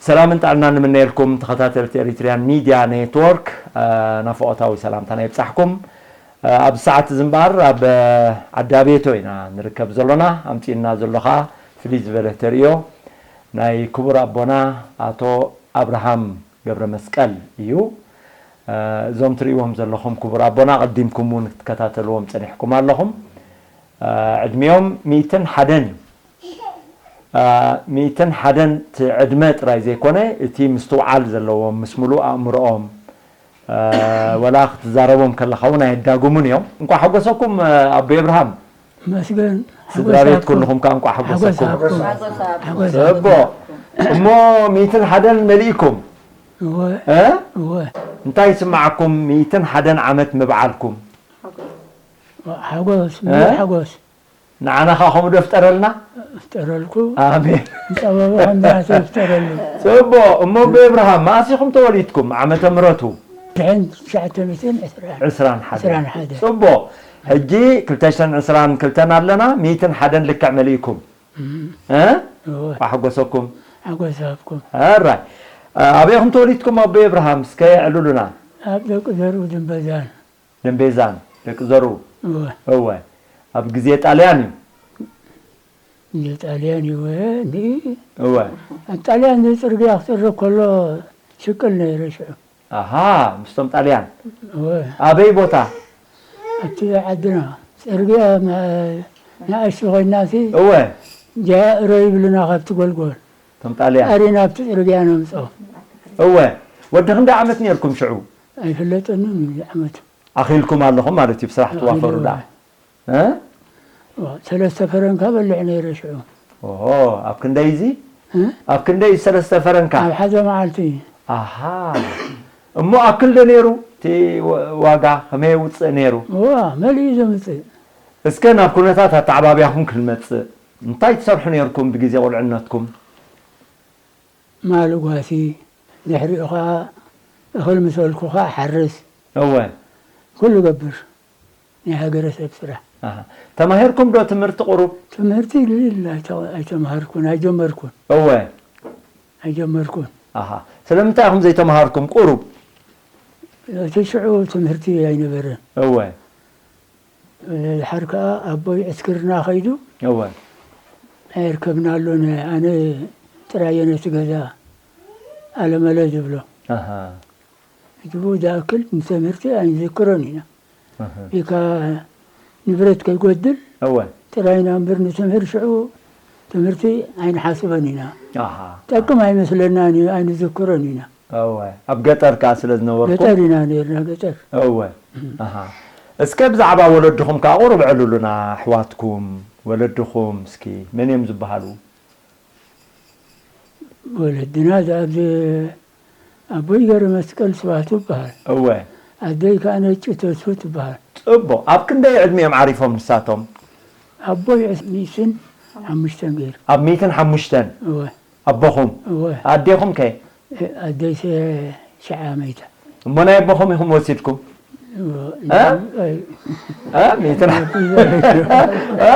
ሰላምን ጥዕናን ንምነየልኩም ተኸታተልቲ ኤሪትሪያን ሚድያ ኔትወርክ፣ እ፣ ናፍቖታዊ ሰላምታና ይብጻሕኩም። እ፣ ኣብዚ ሰዓት እዚ እምበኣር ኣብ፣ እ፣ ዓዲ ኣቤቶ ኢና ንርከብ ዘሎና። ኣምጺእና ዘሎ ኸኣ ፍልይ ዝበለ ተርእዮ ናይ ክቡር ኣቦና ኣቶ ኣብርሃም ገብረ መስቀል እዩ። እ፣ እዞም ትርእይዎም ዘለኹም ክቡር ኣቦና፣ ኣቐዲምኩም እውን ክትከታተልዎም ጸኒሕኩም ኣለኹም። እ፣ ዕድሚኦም ሚእትን ሓደን እዩ። እ፣ ሚእትን ሓደን እቲ ዕድመ ጥራይ ዘይኮነ፣ እቲ ምስትውዓል ዘለዎም፣ ምስ ምሉእ ኣእምሮኦም፣ እ፣ ወላ ክትዛረቦም ከለኻ እውን ኣየዳግሙን እዮም። እንኳዕ ሓጎሰኩም፣ እ፣ ኣቦ እብርሃም። መስገን፣ ስድራ ቤት ሓጎሳኩም። ኩልኹም ከኣ እንኳዕ ሓጎሰኩም። ሓጎሳኩም። ሓጎሳኩም። ጽቡቕ። እሞ ሚእትን ሓደን መሊእኩም? እወ። እ? እወ። እንታይ ይስምዓኩም? ሚእትን ሓደን ዓመት ምብዓልኩም? ሓጎስ፣ እ? ሓጎስ። ንዓና ኸኣ ከምኡ ዶ ፍጠረልና? ፍጠረልኩ። ኣሜን። ጸበባ ከምዚ ናተይ ፍጠረሉ። ጽቡቕ። እሞ ኣቦ እብርሃም፣ መኣስ ኢኹም ተወሊድኩም? ዓመተ ምሕረቱ? ሽሕን ትሽዓተ ሚእትን ዕስራን። ዕስራን ሓደን። ዕስራን ሓደን። ጽቡቕ። ሕጂ ክልተ ሽሕን ዕስራን ክልተን ኣለና፣ ሚእትን ሓደን ልክዕ መሊእኩም። እም። እ? እወ። ኣሕጎሰኩም። ኣጎሳብኩም። ኣራይ። ኣበይ ኢኹም ተወሊድኩም ኣቦ እብርሃም? እስከ የዕልሉና። ኣብ ደቂ ዘርኡ ድንበዛን። ደምቤዛን ደቂ ዘርኡ። እወ። እወ። ኣብ ግዜ ጣልያን እዩ። ግዜ ጣልያን እዩ፣ እወ፣ እንዲ እወ። ኣብ ጣልያን ጽርግያ ክጽርግ ከሎ ሽቅል ነይረ ሽዑ። ኣሃ፣ ምስቶም ጣልያን። እወ። ኣበይ ቦታ? ኣብቲ ዓድና ጽርግያ ማ-፣ ንኣሽቱ ኮይናሲ እወ። ጃ እሮ ይብሉና ካብቲ ጎልጎል። እቶም ጣልያን። ኣሪና ኣብቲ ጽርግያ ነምጽኦ። እወ። ወዲ ክንደይ ዓመት ነይርኩም ሽዑ? ኣይፍለጠንን እዩ ዓመቱ። ኣኺልኩም ኣለኹም ማለት እዩ፣ ብስራሕ ኣኺሉ ትዋፈሩ ደኣ። እወ። እ? እወ፣ ሰለስተ ፈረንካ በልዕ ነይረ ሽዑ። ኦሆ፣ ኣብ ክንደይ እዚ? እ? ኣብ ክንደይ ሰለስተ ፈረንካ? ኣብ ሓደ መዓልቲ። ኣሃ። እሞ ኣክል ዶ ነይሩ? እቲ ወ-፣ ዋጋ ከመይ የውፅእ ነይሩ? እዋ፣ መሊኡ ዘምፅእ። እስከ ናብ ኩነታት ኣተዓባብያኹም ክንመፅእ። እንታይ ትሰርሑ ነይርኩም ብግዜ ቁልዕነትኩም? ማል ጓሲ፣ ድሕሪኡ ኸዓ እኽል ምስ በልኩ ኸዓ ሓርስ። እወ። ኩሉ ገብር። ናይ ሃገረሰብ ስራሕ። ኣሃ። ተማሂርኩም ዶ ትምህርቲ ቁሩብ? ትምህርቲ ልል ኣይተ-፣ ኣይተማሃርኩን፣ ኣይጀመርኩን። እወ። ኣይጀመርኩን። ኣሃ። ስለምንታይ ኢኹም ዘይተማሃርኩም ቁሩብ? እቲ ሽዑ ትምህርቲ ኣይነበረን። እወ። ድሓር ከኣ ኣቦይ ዕስክርና ከይዱ እወ። ኣየርከብናሉን። ኣነ ጥራይ እየ ነቲ ገዛ ኣለመለ ዝብሎ። ኣሃ። እቲ ብኡ ዝኣክል ንትምህርቲ ኣይንዝክሮን ኢና። ኣሃ። ኢካ ንብረት ከይጎድል እወ። ጥራይ ኢና እምበር ንትምህር ሽዑ ትምህርቲ ኣይንሓስበን ኢና። ኣሃ። ጠቅም ኣይመስለናን እዩ፣ ኣይንዝክሮን ኢና። እወ። ኣብ ገጠር ከኣ ስለ ዝነበርኩም? ገጠር ኢና ነይርና፣ ገጠር። እወ። ኣሃ። እስከ ብዛዕባ ወለድኹም ከኣ ቁሩብ ዕልሉና፣ ኣሕዋትኩም፣ ወለድኹም እስኪ መን እዮም ዝበሃሉ? ወለድና ኣብዚ ኣቦይ ገረመስቀል ስብሃቱ ይበሃል። እወ። ኣደይ ከኣ ነጭ ተስፉ ትበሃል። ጽቡቕ። ኣብ ክንደይ ዕድሚኦም ዓሪፎም ንሳቶም? ኣቦይ ዕስ-፣ ሚእትን ሓሙሽተን ገይሩ። ኣብ ሚእትን ሓሙሽተን? እወ። ኣቦኹም? እወ። ኣዴኹም ከ? እ፣ ኣደይ ሸ-፣ ሸዓ መይታ። እሞ ናይ ኣቦኹም ኢኹም ወሲድኩም? እወ። እ? ኣይ። እ? ሚእትን እ?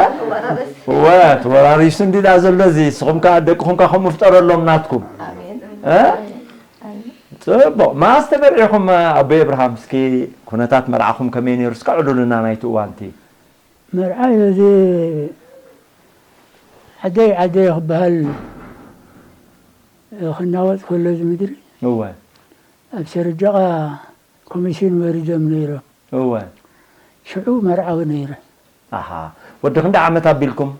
እወ፣ ተወራሪሱ እንዲ ደኣ ዘሎ እዚ፣ ንስኹም ከኣ ደቅኹም ከኣ ከምኡ ፍጠረሎም ናትኩም። ኣሜን። እ? ኣሜን። ጽቡቕ። መኣስ ተመርዒኹም ኣቦይ እብርሃም? እስኪ ኩነታት መርዓኹም ከመይ ነይሩ? እስከ ኣዕልሉና ናይቲ እዋንቲ። መርዓይ እዚ ዓደይ ዓደይ ክበሃል ክናወጽ ከሎ እዚ ምድሪ እወ። ኣብ ሸርጃቓ ኮሚሽን ወሪዶም ነይሮም። እወ። ሽዑ መርዓዊ ነይረ። ኣሃ። ወዲ ክንደይ ዓመት ኣቢልኩም?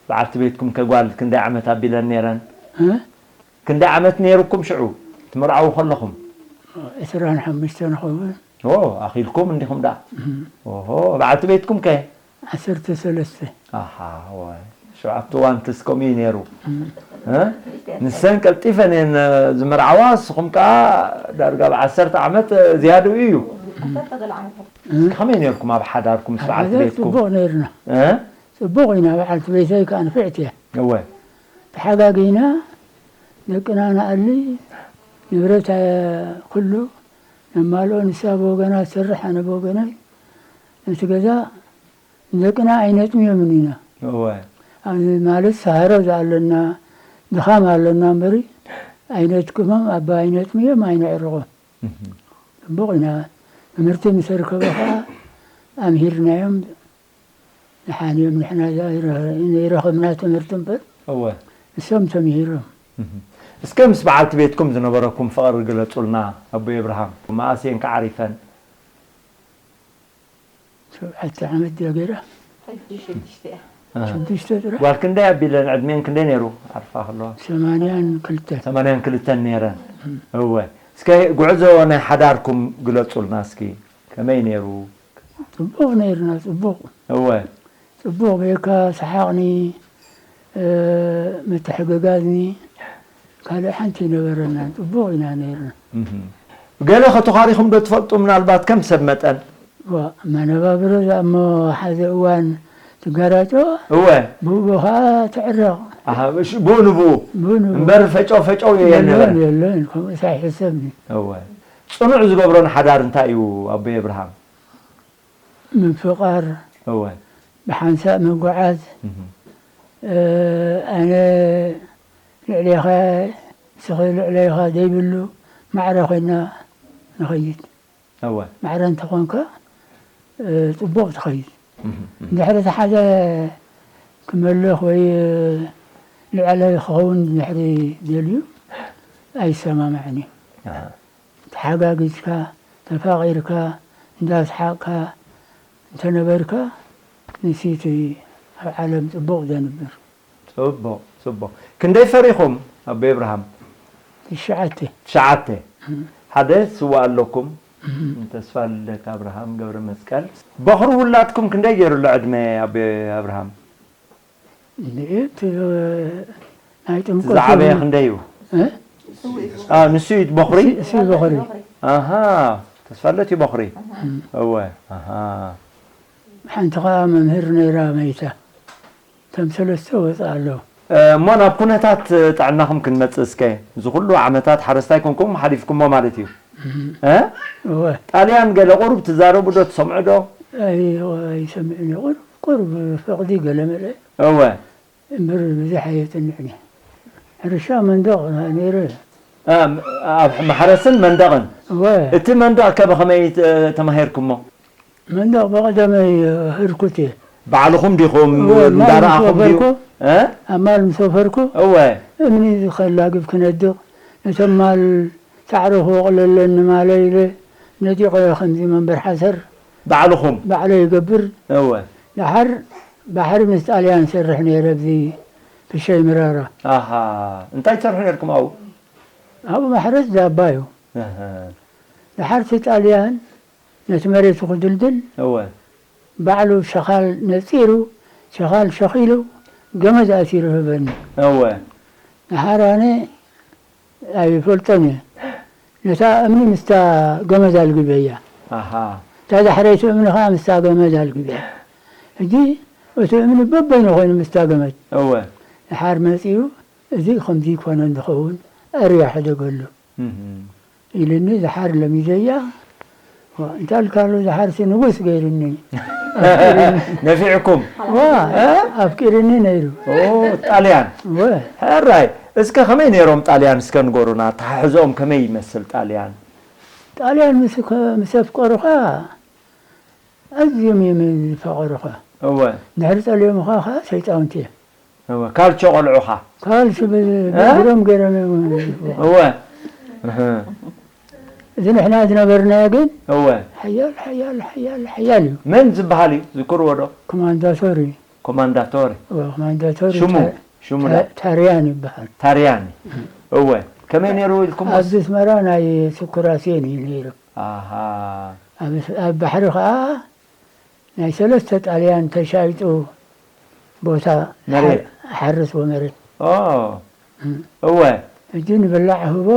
በዓልቲ ቤትኩም ከ ጓል ክንደይ ዓመት ኣቢለን ነይረን? እ? ክንደይ ዓመት ነይሩኩም ሽዑ ትምርዓዉ ከለኹም? ዕስራን ሓሙሽተን ይኸውን። ኦ፣ ኣኺልኩም እንዲኹም ደኣ። እም። ኦሆ፣ በዓልቲ ቤትኩም ከ? ዓሰርተ ሰለስተ። ኣሃ፣ እወ። ሽዑ ኣብቲ እዋን ትስ ከምኡ እዩ ነይሩ። እም። እ? ንሰን ቀልጢፈን እየን ዝምርዓዋ፣ ንስኹም ከኣ ዳርጋ ብዓሰርተ ዓመት ዝያድኡ እዩ። እም። እስኪ ከመይ ነይርኩም ኣብ ሓዳርኩም ምስ በዓልቲ ኣብ ሓዳር ቤትኩም? ጽቡቕ ነይርና። እ? ጽቡቕ ኢና፣ በዓልቲ ቤተይ ከኣ ንፍዕቲ እያ። እወ። ተሓጋጊና ደቅና ንኣሊ፣ ንብረት፣ እ፣ ኩሉ ነማልኦ፣ ንሳ ብወገና ትሰርሕ፣ ኣነ ብወገነይ። ነቲ ገዛ ንደቅና ኣይነጥምዮምን ኢና። እወ። ኣብ ማለት ሰሃሮ ዝኣለና ድኻም ኣለና እምበሪ፣ ኣይነጥቅሞም፣ ኣባ ኣይነጥምዮም፣ ኣይነዕርቖም። ጽቡቕ ኢና። ትምህርቲ ምስ ኣርከበ ኸዓ ኣምሂርናዮም። ደሓን እዮም፣ ንሕና ዘይረኸብና ትምህርቲ እምበር እወ። እሶም ተምሂሮም። እስከ ምስ በዓልቲ ቤትኩም ዝነበረኩም ፍቕሪ ግለጹልና ኣቦይ ኣብርሃም። መኣስ እየን ከዓሪፈን? ሸውዓተ ዓመት ድያ ገይራ? ሕጂ ሽዱሽተ እያ። ኣሃ። ሽዱሽተ ጥራሕ? ጓል ክንደይ ኣቢለን ዕድሜን ክንደይ ነይሩ ዓርፋ ከለዋ? ሰማንያን ክልተን። ሰማንያን ክልተን ነይረን። እወ። እስከ ጉዕዞ ናይ ሓዳርኩም ግለጹልና እስኪ። ከመይ ነይሩ? ጽቡቕ ነይርና፣ ጽቡቕ። እወ። ጽቡቕ ቤካ፣ ሰሓቕኒ፣ እ፣ ምትሕግጋዝኒ፣ ካልእ ሓንቲ ኣይነበረናን። ጽቡቕ ኢና ነይርና። እህ። ገለ ከተኻሪኹም ዶ ትፈልጡ? ምናልባት ከም ሰብ መጠን? ዋ፣ መነባብሮ እዛ እሞ ሓደ እዋን ትጋራጮ፣ እወ። ብኡ ብኡ ኸዓ ትዕረቕ። ኣሃ፣ እሺ፣ ብኡ ንብኡ። ብኡ ንብኡ። እምበር ፈጨው ፈጨው የለን። የለን፣ የለን፣ ከምኡስ ኣይሕሰብን። እወ። ጽኑዕ ዝገብሮ ንሓዳር እንታይ እዩ ኣቦይ ኣብርሃም? ምፍቓር፣ እወ። ብሓንሳእ ምጉዓዝ፣ እህ። እ፣ ኣነ ልዕሌኻ፣ ንስኺ ልዕሌኻ ዘይብሉ ማዕረ ኮይና ንኸይድ። እወ። ማዕረ እንተኾንካ፣ እ፣ ጽቡቕ ትኸይድ። እህ፣ እህ። እንድሕሪ እቲ ሓደ ክመልኽ ወይ ልዕለ ክኸውን እንድሕሪ ደልዩ፣ ኣይሰማማዕን እዩ። ኣሃ። ተሓጋጊዝካ፣ ተፋቒርካ፣ እንዳስሓቕካ እንተነበርካ፣ ንሲቲ ኣብ ዓለም ጽቡቕ ዘንብር። ጽቡቕ፣ ጽቡቕ። ክንደይ ፈሪኹም ኣቦይ ኣብርሃም? ትሽዓተ። ትሽዓተ። እም። ሓደ ስዋ ኣለኩም? እም። ተስፋ ልደት ኣብርሃም ገብረ መስቀል። በኹሪ ውላድኩም ክንደይ ገይሩሉ ዕድመ ኣቦይ ኣብርሃም? እንድዒ፣ እቲ ናይ እቲ ጥምቀት ዝዓበየ እውን ክንደይ እዩ? እ? አ፣ ንሱ እዩ በኹሪ? ንሱ፣ ንሱ እዩ በኹሪ። ኣሃ፣ ተስፋለት እዩ በኹሪ። እም። እወ፣ ኣሃ። ሓንቲ ኸዓ መምህር ነይራ መይታ። እቶም ሰለስተ ወፃ ኣለዉ። እ፣ እሞ ናብ ኩነታት ጥዕናኹም ክንመጽእ እስከ። እዚ ኩሉ ዓመታት ሓረስታይ ኮንኩም ሓሊፍኩሞ ማለት እዩ። እም። እ? እወ። ጣልያን ገለ ቁሩብ ትዛረቡ ዶ፣ ትሰምዑ ዶ? ኣይ፣ ኣይሰምዕን እየ። ቁሩብ፣ ቁሩብ ፈቕዲ ገለ መለ። እወ። እምበር ብዙሕ ኣየጽንዕን እየ። ሕርሻ መንደቕ ነይረ። እ፣ ኣብ ማሕረስን መንደቕን? እወ። እቲ መንደቕ ከ ብኸመይ ተ-፣ ተማሂርኩሞ? መንደቕ ብቐደመይ ህርኩት እየ። ባዕልኹም ዲኹም እወ፣ ማል ምስ እንዳረኣኹም ድዩ? ወፈርኩ፣ እ? ኣብ ማል ምስ ወፈርኩ፣ እወ። እምኒ ከላግብ ክነድቕ፣ ነቶም ማል ሳዕሪ ክወቕለለን ንማለ ኢለ ነዲቐ ከምዚ መንበር ሓሰር ባዕልኹም? ባዕለይ ይገብር። እወ። ደሓር ባሕሪ ምስ ጣልያን ሰርሕ ነይረ፣ ኣብዚ ፍሸይ ምራራ። ኣሃ፣ እንታይ ትሰርሑ ነይርኩም ኣብኡ? ኣብኡ ማሕረስ ዳባ እዩ። ኣሃ። ደሓር እቲ ጣልያን ነቲ መሬቱ ክድልድል እወ። ባዕሉ ሸኻል ነጺሩ፣ ሸኻል ሸኺሉ፣ ገመድ ኣሲሩ ህበኒ። እወ። ደሓር ኣነ ኣይፈልጦን እየ። ነታ እምኒ ምስታ ገመድ ኣልጊበያ። ኣሃ። እታ ዳሕረይቲ እምኒ ኸዓ ምስታ ገመድ ኣልጊበያ። ሕጂ እቲ እምኒ በበይኑ ኾይኑ ምስታ ገመድ። እወ። ደሓር መጺኡ፣ እዚ ከምዚ ይኮነን ዝኸውን፣ ኣርያ ሕደገሉ። እህ። ኢልኒ፣ ደሓር ለሚደያ። ዋ፣ እንታይ ኢልካ ኣሎ፣ ደሓርሲ ንጉስ ገይርኒ። ነፊዕኩም? ዋ፣ ኣፍቂርኒ ነይሩ። ኦ፣ ጣልያን። ወ። ሕራይ፣ እስከ ከመይ ነይሮም ጣልያን እስከ ንገሩና፣ ኣተሓሕዝኦም ከመይ ይመስል ጣልያን? ጣልያን ምስ ከ-፣ ምስ ኣፍቀሩኻ ኣዝዮም እዮም ዝፋቐሩኻ። እወ። እንድሕር ጸሊኦምኻ ኸኣ ሰይጣውንቲ እዮም። እወ፣ ካልቾ ቆልዑኻ። ካልሲ ብ-፣ እ? ብእግሮም ገይሮም እዮም ዝወስድዎ። እወ። እህ። እዚ ንሕና ዝነበርናዮ ግን እወ። ሓያል፣ ሓያል፣ ሓያል፣ ሓያል እዩ። መን ዝበሃል እዩ? ዝክርዎ ዶ? ኮማንዳቶሪ። ኮማንዳቶሪ። እወ፣ ኮማንዳቶሪ ሽሙ? ታ-፣ ሽሙ ታ-፣ ዳ? ታርያን ይበሃል። ታርያን። እወ። ከመይ ነይሩ ኢልኩም? ኣብዚ ኣስመራ ናይ ስኩራሴን እዩ ነይሩ። ኣሃ። ኣብ፣ ኣብ ባሕሪ ኸኣ ናይ ሰለስተ ጣልያን ተሻይጡ ቦታ መሬት። ሓር-፣ ሓርስዎ መሬት። ኦ። እም። እወ። ሕጂ ንብላዕ ህቦ፣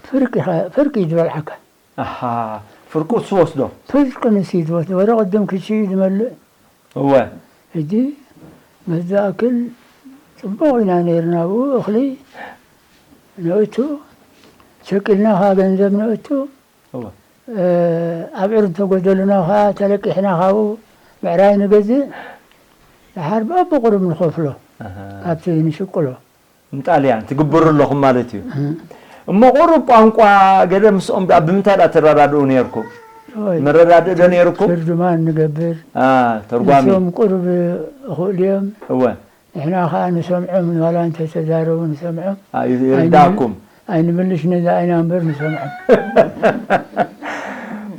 ፍርቂ ኸ-፣ ፍርቂ እዩ ዝበልዓካ። ኣሃ፣ ፍርቁ እሱ ወስዶ። ፍርቂ ንሱ እዩ ዝወስዶ። ወረ ቅድም ክሽዩ ዝመልእ። እወ። ሕጂ በዚ ዝኣክል ጽቡቕ ኢና ነይርና። ኣብኡ እኽሊ ነእቱ፣ ሸቂልና ኸኣ ገንዘብ ነእቱ። እወ። እ፣ ኣብዑር እንተጎደሉና ኸዓ ተለቂሕና ካብኡ ብዕራይ ንገዝእ፣ ደሓር በብቑሩብ ንኸፍሎ፣ ኣሃ። ካብቲ ንሽቅሎ። ንጣልያን ትግብሩ ኣለኹም ማለት እዩ። እሞ ቁሩብ ቋንቋ ገለ ምስኦም ዳ-፣ ብምንታይ ዳ ትረዳድኡ ነይርኩም? ኦይ፣ መረዳድእ ዶ ነይርኩም? ትርጅማን ንገብር። አ፣ ተርጓሚ። ንሶም ቁሩብ እኽእሉ እዮም። እወ። ንሕና ኸዓ ንሰምዖም፣ ዋላ እንተተዛረቡ ንሰምዖም። አ፣ ይ-፣ ይርዳእኩም። ኣይንምልሽ ነዛ ኣይና እምበር ንሰምዖም።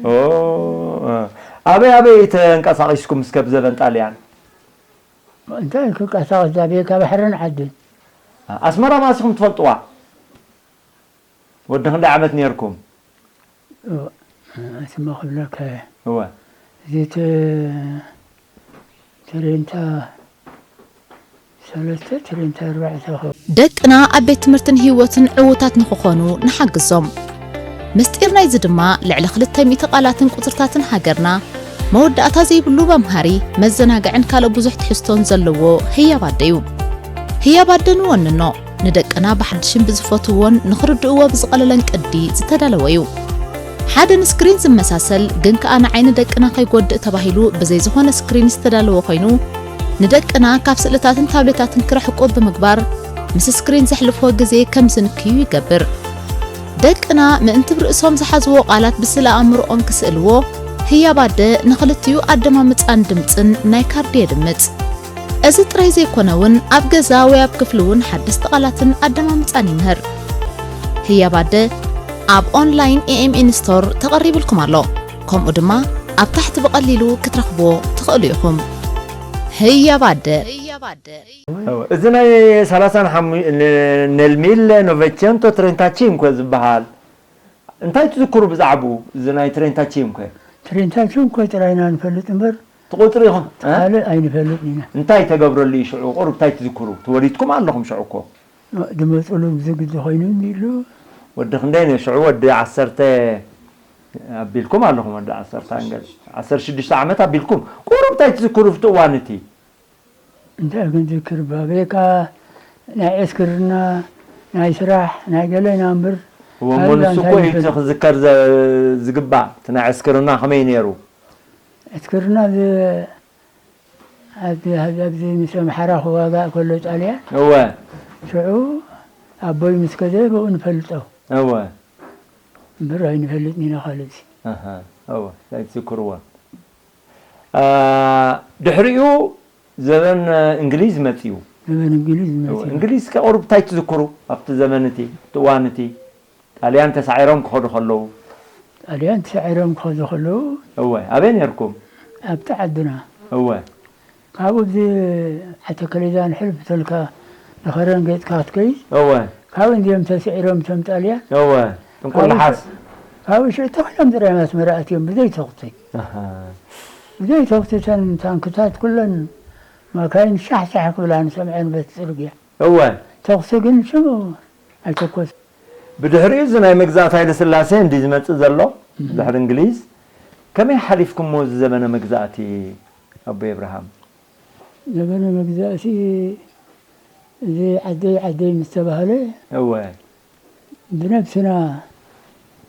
ኦ፣ አ። ኣበይ ኣበይ ተንቀሳቒስኩም እስከ ብዘበን ጣልያን? እንታይ ክቀሳቐስ ዛቤካ ባሕርን ዓድን። አ፣ ኣስመራ ማሲኹም ትፈልጥዋ? ወዲ ክንደይ ዓመት ነይርኩም? እወ፣ ኣስመ ክብለካ እየ። እወ። እዚ ተ-፣ ትሬንታ ሰለስተ፣ ትሬንታ ኣርባዕተ ኸ-። ደቅና ኣብ ቤት ትምህርትን ህይወትን ዕዉታት ንኽኾኑ ንሓግዞም። ምስጢር ናይዚ ድማ ልዕሊ ክልተ ሚእቲ ቃላትን ቁጽርታትን ሃገርና፣ መወዳእታ ዘይብሉ መምሃሪ፣ መዘናግዕን ካልእ ብዙሕ ትሕዝቶን ዘለዎ ህያብ ኣደ እዩ። ህያብ ኣደ ንወንኖ፣ ንደቅና ብሓድሽን ብዝፈትውዎን ንኽርድእዎ ብዝቐለለን ቅዲ ዝተዳለወ እዩ። ሓደ ንስክሪን ዝመሳሰል ግን ከኣ ንዓይኒ ደቅና ከይጎድእ ተባሂሉ ብዘይ ዝኾነ ስክሪን ዝተዳለወ ኮይኑ፣ ንደቅና ካብ ስእልታትን ታብሌታትን ክርሕቁ ብምግባር፣ ምስ ስክሪን ዘሕልፍዎ ግዜ ከም ዝንክዩ ይገብር። ደቅና ምእንቲ ብርእሶም ዝሓዝዎ ቃላት ብስእለ ኣእምሮኦም ክስእልዎ፣ ህያብ ኣደ ንኽልቲኡ ኣደማምጻን ድምጽን ናይ ካርዲ የድምጽ። እዚ ጥራይ ዘይኮነ እውን፣ ኣብ ገዛ ወይ ኣብ ክፍሊ እውን ሓደስቲ ቃላትን ኣደማምጻን ይምህር። ህያብ ኣደ ኣብ ኦንላይን ኤ ኤም ኤን ስቶር ተቐሪብልኩም ኣሎ። ከምኡ ድማ ኣብ ታሕቲ ብቐሊሉ ክትረኽብዎ ትኽእሉ ኢኹም። ህያብ ኣደ። እወ፣ እዚ ናይ ሰላሳን ሓሙሽተ፣ ነ-፣ ኔል ሚለ ኖቨቸንቶ ትሬንታ ቺንኮ ዝበሃል እንታይ ትዝክሩ ብዛዕባኡ? እዚ ናይ ትሬንታ ቺንኮ። ትሬንታ ቺንኮ ጥራይ ኢና ንፈልጥ እምበር፣ እቲ ቁጽሪ ኢኹም፣ እ? ካልእ ኣይንፈልጥን ኢና። እንታይ ተገብረሉ እዩ ሽዑ? ቁሩብ እንታይ ትዝክሩ? ተወሊድኩም ኣለኹም ሽዑ እኮ። ድመጽሉ ብዝግዲ ኮይኑ እንዲሉ። ወዲ ክንደይ ነይ ሽዑ? ወዲ ዓሰርተ ኣቢልኩም ኣለኹም፣ ወዲ ዓሰርተ ኣንገል፣ ዓሰርተ ሽዱሽተ ዓመት ኣቢልኩም። ቁሩብ እንታይ ትዝክሩ ኣብቲ እዋን እቲ? እንታይ ክንዝክር፣ ባቤካ ናይ ዕስክርና፣ ናይ ስራሕ፣ ናይ ገለ ኢና እምበር፣ እወ፣ እሞ ካልእ ንሱ እንታይ እኮ እዩ ንፈልጥ? እቲ ክዝከር ዘ-፣ ዝግባእ፣ እቲ ናይ ዕስክርና ከመይ ነይሩ? ዕስክርና ዝ-፣ ኣብዚ፣ ኣብዚ፣ ኣብዚ ምስ ኣምሓራ ክዋጋእ ከሎ ጣልያን፣ እወ። ሽዑ ኣቦይ ምስ ከደ ብኡ ንፈልጦ። እወ። እምበር ኣይንፈልጥን ኢና ካልእሲ። ኣሃ፣ እወ፣ ኣይትዝክርዎን። አ፣ ድሕሪኡ ዘበን እንግሊዝ መጺኡ። ዘበን እንግሊዝ እወ፣ መጺኡ። እንግሊዝ ከ ቁሩብ እንታይ ትዝክሩ ኣብቲ ዘመን እቲ፣ እቲ እዋን እቲ? ጣልያን ተሳዒሮም ክኸዱ ከለዉ። ጣልያን ተሳዒሮም ክኸዱ ከለዉ። እወ፣ ኣበይ ነርኩም? ኣብቲ ዓድና። እወ። ካብኡ ብዚ ዓተከሌዛን ሕልፍ ተልካ ንኸረን ገጽካ ክትከይድ። እወ። ካብኡ እንዲዮም ተስዒሮም እቶም ጣልያን። እወ። ጥንቁላሓስ። ካብኡ ሽዑ ተኺሎም ጥራይ ኣስመራ ኣትዮም ብዘይ ተኹሲ። ኣሃ። ብዘይ ተኹሲ እተን ታንክታት ኩለን ማካይን ሻሕ ሻሕ ክብላ ንሰምዐን በቲ ጽርግያ። እወ። ተኹሲ ግን ሽዑ ኣይተኮስ። ብድሕሪኡ እዚ ናይ መግዛእቲ ሃይለ ስላሴ እንዲ ዝመጽእ ዘሎ፣ እህ። ድሕሪ እንግሊዝ፣ ከመይ ሓሊፍኩሞ እዚ ዘበነ መግዛእቲ ኣቦይ ኣብርሃም? ዘበነ መግዛእቲ እዚ ዓደይ ዓደይ ምስ ተባህለ፣ እወ። ብነብስና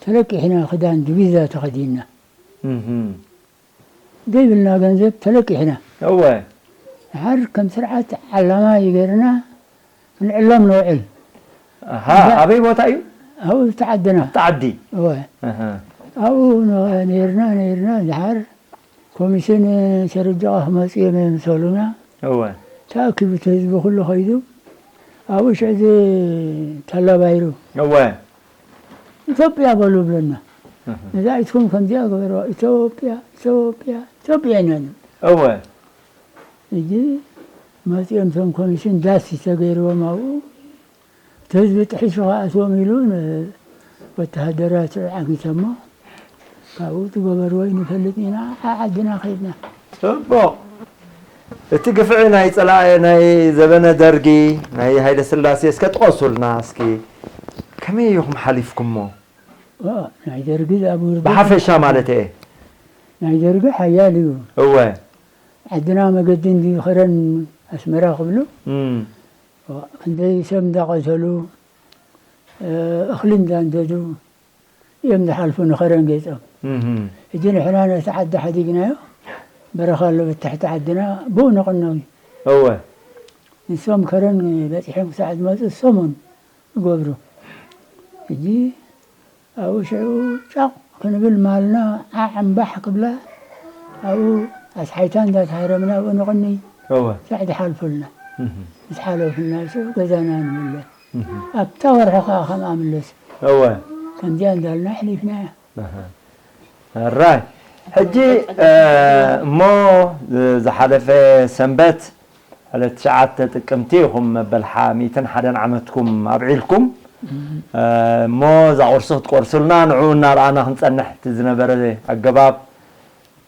ተለቂሕና ክዳን ዲቪዛ ተኸዲንና። እህ። ዘይብልና ገንዘብ ተለቂሕና። እወ። ድሓር ከም ስርዓት ዓላማ ይገርና ክንዕሎም ንውዕል። ኣሃ፣ እዛ ኣበይ ቦታ እዩ? ኣብኡ ተዓድና። ተዓዲ? እወ። ኣሃ። ኣብኡ ነ-፣ ነይርና፣ ነይርና፣ ድሓር ኮሚሽን ሸረጃ ክመጹ እዮም የምሰሉና። እወ። ተኣኪቡ እቲ ህዝቢ ኩሉ ከይዱ፣ ኣብኡ ሽዕዚ ተላባይሩ። እወ። ኢትዮጵያ በሉ ብለና። እህ። ነዛ ኢትኩም ከምዚኣ ገበርዋ፣ ኢትዮጵያ፣ ኢትዮጵያ፣ ኢትዮጵያ ኢና ንብል። እወ። ሕጂ መጺኦም እቶም ኮሚሽን ዳስ ተገይርዎም ኣብኡ፣ እቲ ህዝቢ ጥሒሱ ክኣትዎም ኢሉ ን-፣ ወተሃደራት ዓጊቶሞ፣ ካብኡ ዝገበርዎ ኣይንፈልጥን ኢና፣ ዓዓድና ከይድና። ጽቡቕ። እቲ ግፍዒ ናይ ጸላኢ፣ ናይ ዘበነ ደርጊ፣ ናይ ሃይለ ስላሴ እስከ ጥቐሱልና እስኪ። ከመይ ኢኹም ሓሊፍኩሞ? ኦ፣ ናይ ደርጊ ኣብ ውርደት ብሓፈሻ ማለት እየ። ናይ ደርጊ ሓያል እዩ። እወ። ዓድና መገዲ እንዲ ኸረን ኣስመራ ክብሉ፣ እም። ኦ፣ ክንደይ ሰብ እንዳቐተሉ፣ እ፣ እኽሊ እንዳንደዱ እዮም ዝሓልፉ ንኸረን ገይጾም። እም። ሕጂ ንሕና ነቲ ዓዲ ሓዲግናዮ፣ በረኻ ኣሎ ብትሕቲ ዓድና፣ ብኡ ንቕነው እዩ። እወ። ንሶም ከረን በጺሖም ክሳዕ ዝመጹ ሰሙን ይገብሩ። ሕጂ ኣብኡ ሽዑ ጫቕ ክንብል ማልና ዓዕ እምባሕ ክብላ ኣብኡ ኣስሓይታ እንዳተሃረምና ኣብኡ ንቕኒ እወ። ሳዕ ዝሓልፉልና። እህ። ምስ ሓለፉልና ሽዑ ገዛና ንምለስ። እህ። ኣብታ ወርሒ ከኣ ከምኣ ምለስ። እወ። ከምዚኣ እንዳልና ኣሕሊፍናያ። ኣሃ። ራይ። ሕጂ፣ እ፣ እሞ ዝሓለፈ ሰንበት ዕለት ትሽዓተ ጥቅምቲ ኢኹም መበል ሓ-፣ ሚእትን ሓደን ዓመትኩም ኣብዒልኩም። እም። እ፣ እሞ እዛ ቁርሲ ክትቆርሱልና ንዕኡ እናረኣና ክንጸንሕ እቲ ዝነበረ ኣገባብ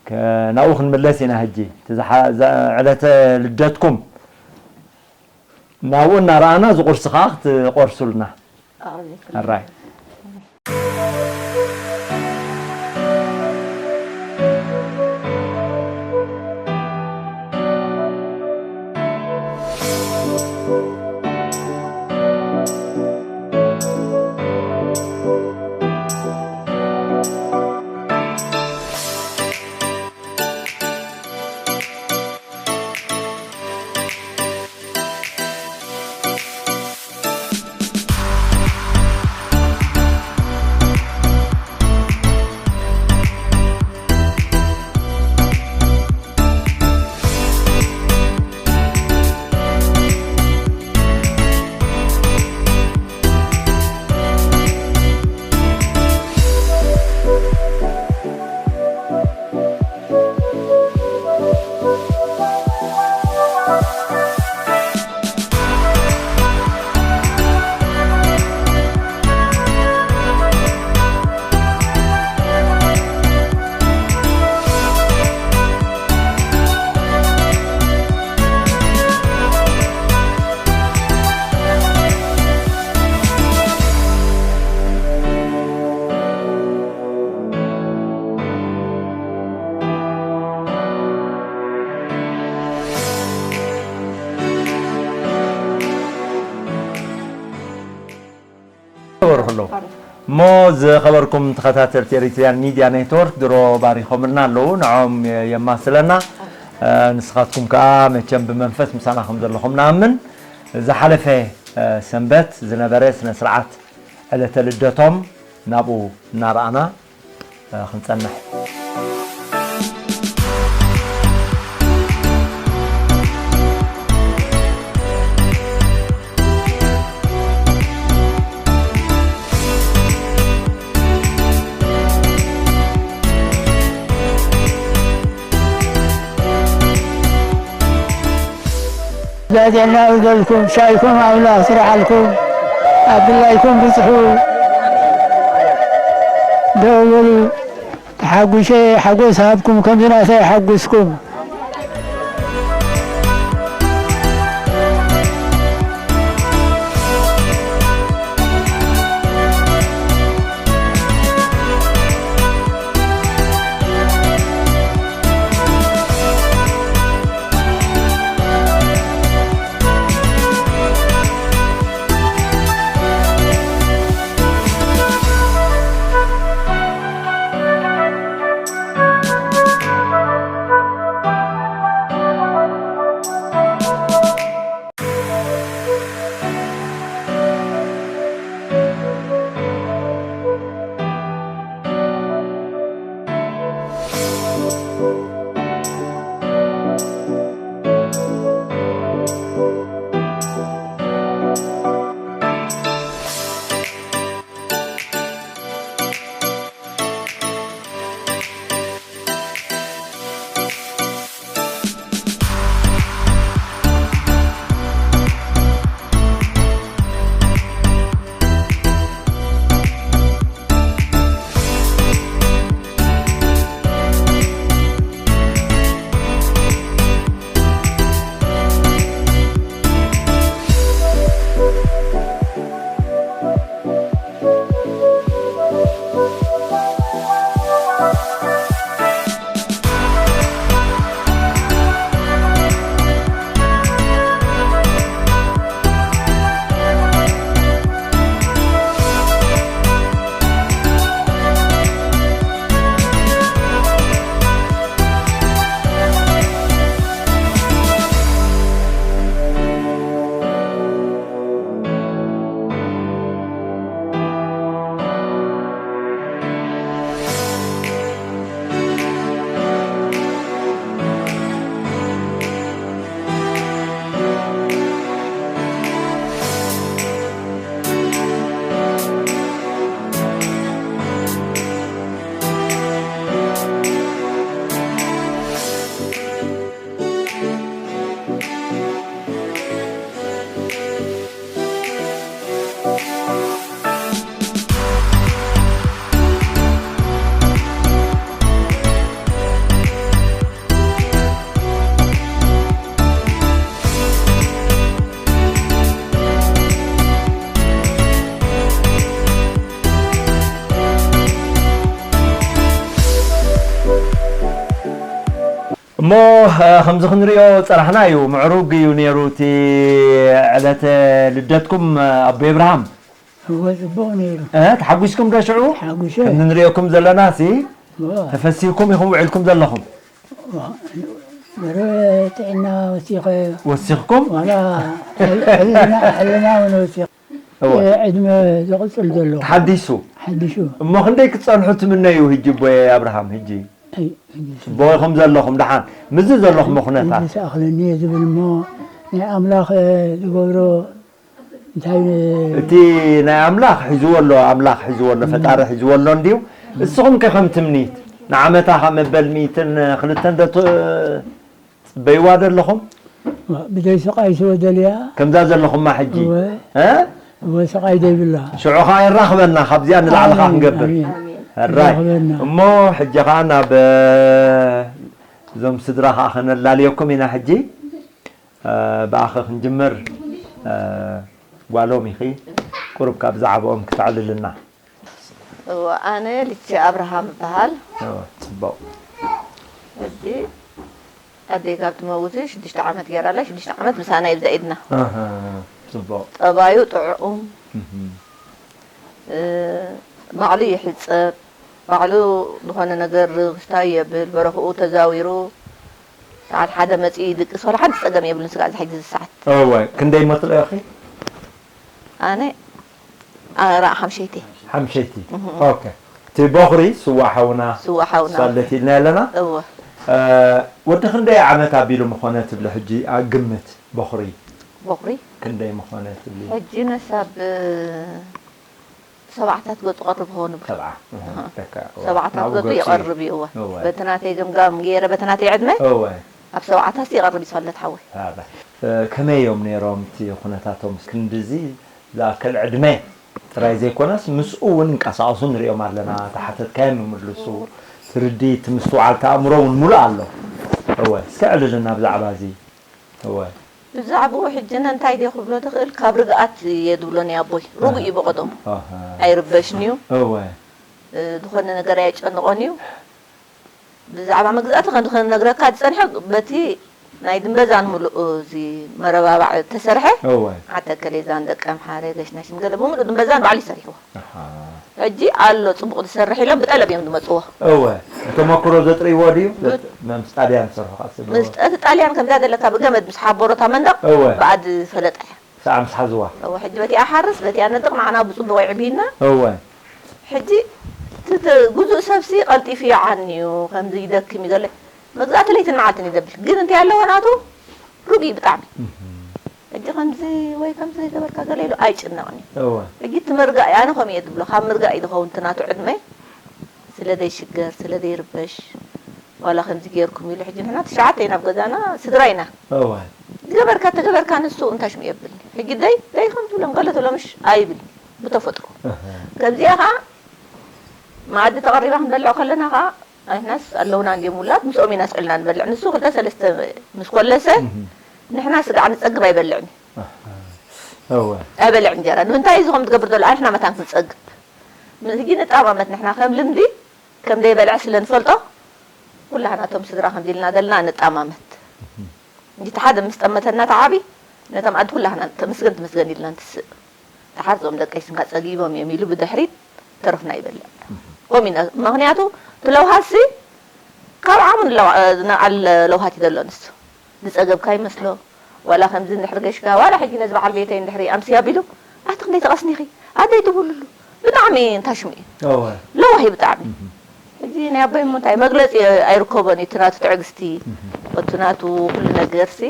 ከ-፣ ናብኡ ክንምለስ ኢና። ሕጂ እቲ ዝሓ-፣ እዛ ዕለተ ልደትኩም ናብኡ እናረኣና እዚ ቁርሲ ከኣ ክትቆርሱልና። ኣራይ። ይበርኹ ኣለዉ። እሞ ዝኸበርኩም ተኸታተልቲ ኤሪትሪያን ሚድያ ኔትወርክ ድሮ ባሪኾምልና ኣለዉ፣ ንዖም የማስለና። እ፣ ንስኻትኩም ከኣ መቸም ብመንፈስ ምሳና ከም ዘለኹም ንኣምን። ዝሓለፈ፣ እ፣ ሰንበት ዝነበረ ስነ ስርዓት ዕለተ ልደቶም ናብኡ እናረኣና እ፣ ክንጸንሕ። ዛዜና ይብዘልኩም፣ ሻይኩም ኣምላኽ ስርሓልኩም፣ ኣብ ድላይኩም ብጽሑ። ደው በሉ፣ ተሓጉሸ ሓጎስ ሃብኩም፣ ከምዚ ናተይ ሓጉስኩም። እሞ ከምዚ ክንሪኦ ጸራሕና እዩ። ምዕሩግ እዩ ነይሩ እቲ ዕለተ ልደትኩም ኣቦይ ኣብርሃም። እወ፣ ጽቡቕ ነይሩ። እ፣ ተሓጒስኩም ዶ ሽዑ? ተሓጒሰ። ከም ንሪኦኩም ዘለና ሲ እወ። ተፈሲህኩም ኢኹም ውዒልኩም ዘለኹም? እወ፣ ጥዕና ወሲኸ። ወሲኽኩም? ዋላ ሕልና፣ ሕልና እውን ወሲኸ። እወ። ዕድመ ዘቕጽል ዘሎ። ተሓዲሱ? ሓዲሱ። እሞ ክንደይ ክትጸንሑ ትምነዩ ህጂ ኣቦይ ኣብርሃም ህጂ? ኣይ፣ ሕጂ ጽቡቕ ኢኹም ዘለኹም ደሓን። ምስዚ ዘለኹም ኩነታት? እዚ ሰኣኽለኒ እየ ዝብል እሞ ናይ ኣምላኽ ዝገብሮ እንታይ ን- እቲ ናይ ኣምላኽ ሒዝዎ ኣሎ፣ ኣምላኽ ሒዝዎ ኣሎ፣ ፈጣሪ ሒዝዎ ኣሎ እንድዩ። እስኹም ከ ከም ትምኒት ንዓመታ ካብ መበል ሚእትን ክልተን ዶ ት- ጽበይዋ ዘለኹም? ብዘይ ስቓይ ስወ ደልያ። ከምዛ ዘለኹማ ሕጂ? እወ። እ? እወ፣ ስቓይ ዘይብላ። ሽዑ ኸዓ የራኽበና፣ ካብዚኣ ንላዕሊ ኸዓ ኣሜን፣ ክንገብር። ኣሜን። ሕራይ። የራኽበና። እሞ ሕጂ ኸዓ ናብ፣ እ፣ እዞም ስድራ ኸዓ ኸነላልየኩም ኢና ሕጂ። እ፣ ብኣኸ ክንጅምር፣ እ፣ ጓሎም ኢኺ። ቁሩብ ካብ ዝዓበኦም ክተዕልልና። እወ፣ ኣነ ልቺ ኣብርሃም እበሃል። እወ፣ ጽቡቕ። ሕጂ ኣደይ ካብ ትመውት ሽዱሽተ ዓመት ገይራ ኣላ። ሽዱሽተ ዓመት ምሳና እዩ ኣብዛ ኢድና። ኣሃ፣ ጽቡቕ። ጠባዩ ጥዑም። እህ። እ፣ ባዕሉ ይሕጸብ፣ ባዕሉ ዝኾነ ነገር ክስታይ የብል፣ በረኽኡ ተዛዊሩ ሰዓት ሓደ መጺኡ ይድቅስ፣ ዋላ ሓንቲ ጸገም የብሉን። ስጋዕ እዚ ሕጂ እዚ ሰዓት። እወ፣ ክንደይ እሞ ትልእኺ? ኣነ ኣራ ሓምሸይቲ። ሓምሸይቲ። እህ። ኦኬ። እቲ ቦኽሪ ስዋ ሓውና ስዋ ሓውና። ሳለት ኢልና ኣለና። እወ። እ፣ ወዲ ክንደይ ዓመት ኣቢሉ ምኾነ ትብሊ ሕጂ? ኣ፣ ግምት ቦኽሪ። ቦኽሪ? ክንደይ ምኾነ ትብሊ? ሕጂ ነሳብ፣ እ፣ ሰብዓታት ገጹ ቀርብ ኾኑ። ሰብዓ። እህ፣ ኣሃ። ደካ፣ እወ። ሰብዓታት ናብኡ ገጹ ገጹ እዩ። ይቐርብ እዩ፣ እወ። እወ። በቲ ናተይ ገምጋም ገይረ፣ በቲ ናተይ ዕድመ፣ እወ። ኣብ ሰብዓታት ይቐርብ እዩ ሳለት ሓወይ። ኣረ። እ፣ ከመይ እዮም ነይሮም እቲ ኩነታቶም? ክንድዚ ዝኣክል ዕድመ ጥራይ ዘይኮነስ፣ ምስኡ እውን እንቀሳቐሱ ንሪኦም ኣለና። ተሓተትካዮም ይምልሱ። ትርድኢት፣ ምስትውዓል፣ ተኣምሮ እውን ሙሉእ ኣሎ። እወ፣ እስከ ዕልልና ብዛዕባ እዚ። እወ። ብዛዕባኡ ሕጂ እንታይ ድየ ክብሎ ዝኽእል፣ ካብ ርግኣት እየ ዝብሎ ናይ ኣቦይ። ርጉእ እዩ ብቐደሙ። ኣሃ። ኣይርበሽን እዩ። እወ። እ፣ ዝኾነ ነገር ኣየጨንቖን እዩ። ብዛዕባ መግዛእቲ ከም ዝነግረካ ዝጸንሐ በቲ ናይ ድምበዛን ምሉእ እዚ መረባባዕ ተሰርሐ። እወ። ዓተከሌዛን ደቀምሓረ ገሽናሽን ገለ ብምሉእ ድምበዛን ባዕሉ ይሰሪሕዎ። ኣሃ። ሕጂ ኣሎ ጽቡቕ ዝሰርሕ ኢሎም ብጠለብ እዮም ዝመጽዎ። እወ። ተመክሮ ዘጥርይዎ ድዩ? ብ- ምስ ጣልያን ዝሰርሑ ኻስ ዶ? ምስ፣ እቲ ጣልያን ከምዛ ዘለካ ብገመድ ምስ ሓበሮታ መንደቕ እወ። ብኣድ ፈለጣ እያ። ሰዓ ምስ ሓዝዋ። እወ፣ ሕጂ በቲኣ ሓርስ፣ በቲኣ ነድቕ፣ ንዓና ብጽቡቕ የዕብዩና። እወ። ሕጂ እቲ ተ-፣ ግዙእ ሰብሲ ቀልጢፉ ይዓኒ እዩ፣ ከምዚ ይደክም እዩ ገለ። መግዛእቲ ለይትን መዓልትን እዩ ዘብል። ግን እንታይ ኣለዎ ናቱ? ርጉእ ብጣዕሚ። እህ። ሕጂ ከምዚ ወይ ከምዚ ገበርካ ገለ ኢሉ ኣይጭነቕን እዩ። እወ። ሕጂ እቲ ምርጋእ እዩ፣ ኣነ ከምኡ እየ ዝብሎ፣ ካብ ምርጋእ እዩ ዝኸውን እቲ ናቱ ዕድመ። ስለ ዘይሽገር፣ ስለ ዘይርበሽ፣ ዋላ ከምዚ ጌርኩም ኢሉ። ሕጂ ንሕና ትሽዓተ ኢና ኣብ ገዛና፣ ስድራ ኢና። እወ። ዝገበርካ ተገበርካ ንሱ እንታይ ሽሙ የብልኒ። ሕጂ ደይ፣ ደይ ከም ትብሎም ገለ ትብሎ ምሽ ኣይብል ብተፈጥሮ። እህ። ከምዚኣ ኸዓ መኣዲ ተቐሪባ ክንበልዕ ከለና ኸዓ ንሕናስ ኣለውና እንድዮም ውላድ፣ ምስኦም ኢና ስዕልና ንበልዕ። ንሱ ክልተ ሰለስተ ምስ ኮለሰ እህ። ንሕና ስጋዕ ንጸግብ ኣይበልዕን እዩ። ኣሃ። እወ። ኣይበልዕ እንጀራ። ንምንታይ እዚ ከም ትገብር ዘሎ? ኣንሕና መታን ክንጸግብ። ም-፣ ሕጂ ንጣማመት ንሕና ከም ልምዲ፣ ከም ዘይበልዐ ስለ ንፈልጦ፣ ኩላህና እቶም ስድራ ከምዚ ኢልና ዘለና ንጣማመት። እህ። ሕጂ እቲ ሓደ ምስ ጠመተና እቲ ዓቢ፣ ነቶም ኣዲ ኩላህና ተመስገን ተመስገን ኢልና ንትስእ። ደሓር እዞም ደቀይ ስንካ ጸጊቦም እዮም ኢሉ ብድሕሪት ተረፍና ይበልዕ። እህ። ከምኡ ኢና፣ ምኽንያቱ እቲ ለውሃትሲ ካብ ዓሙ ንለዋ-፣ እ፣ ንዓል ለውሃት እዩ ዘሎ ንሱ። ዝጸገብካ ይመስሎ። ዋላ ከምዚ እንድሕር ገሽካ፣ ዋላ ሕጂ ነዚ በዓል ቤተይ እንድሕሪ ኣምስያ ቢሉ፣ ኣቲ ክንደይ ተቐስኒኺ? ኣደይ ትብሉሉ። ብጣዕሚ እንታይ ሽሙ እዩ? እወ። ለዋህ እዩ ብጣዕሚ። እህ። ሕጂ ናይ ኣቦይ እሞ እንታይ መግለጺ ኣይርከቦን እዩ። እቲ ናቱ ትዕግስቲ፣ እህ። እቲ ናቱ ኩሉ ነገርሲ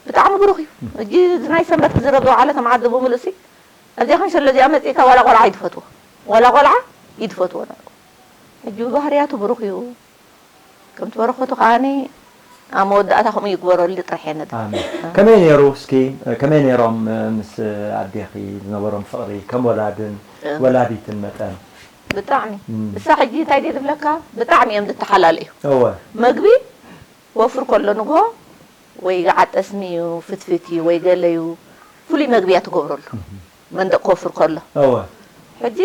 ብጣዕሚ ብሩኽ እዩ። እህ። ሕጂ እዚ ናይ ሰንበት ክዝረብ ዝወዓለ ተመዓዲ ብምሉእሲ፣ ኣብዚኣ ኸንሸሎ እዚኣ መጺእካ ዋላ ቆልዓ እዩ ትፈትዎ። ዋላ ቆልዓ እዩ ትፈትዎ ናቱ። ሕጂ ብባህርያቱ ብሩኽ እዩ። ከምቲ በረኸቱ ከዓኒ ኣብ መወዳእታ ከምኡ ይግበረሉ ጥራሕ እየ ነድሪ። ኣሜን። እ። ከመይ ነይሩ እስኪ፣ ከመይ ነይሮም፣ እ፣ ምስ ኣዴኺ ዝነበሮም ፍቕሪ ከም ወላድን እ። ወላዲትን መጠን? ብጣዕሚ። እም። እሳ ሕጂ እንታይ ድየ ዝብለካ? ብጣዕሚ እዮም ዝተሓላለዩ። እወ። መግቢ ክወፍር ከሎ ንግሆ ወይ ገዓት ጠስሚ እዩ፣ ፍትፍት እዩ ወይ ገለ እዩ፣ ፍሉይ መግቢ እያ ትገብረሉ። እም። መንደቕ ክወፍር ከሎ። እወ። ሕጂ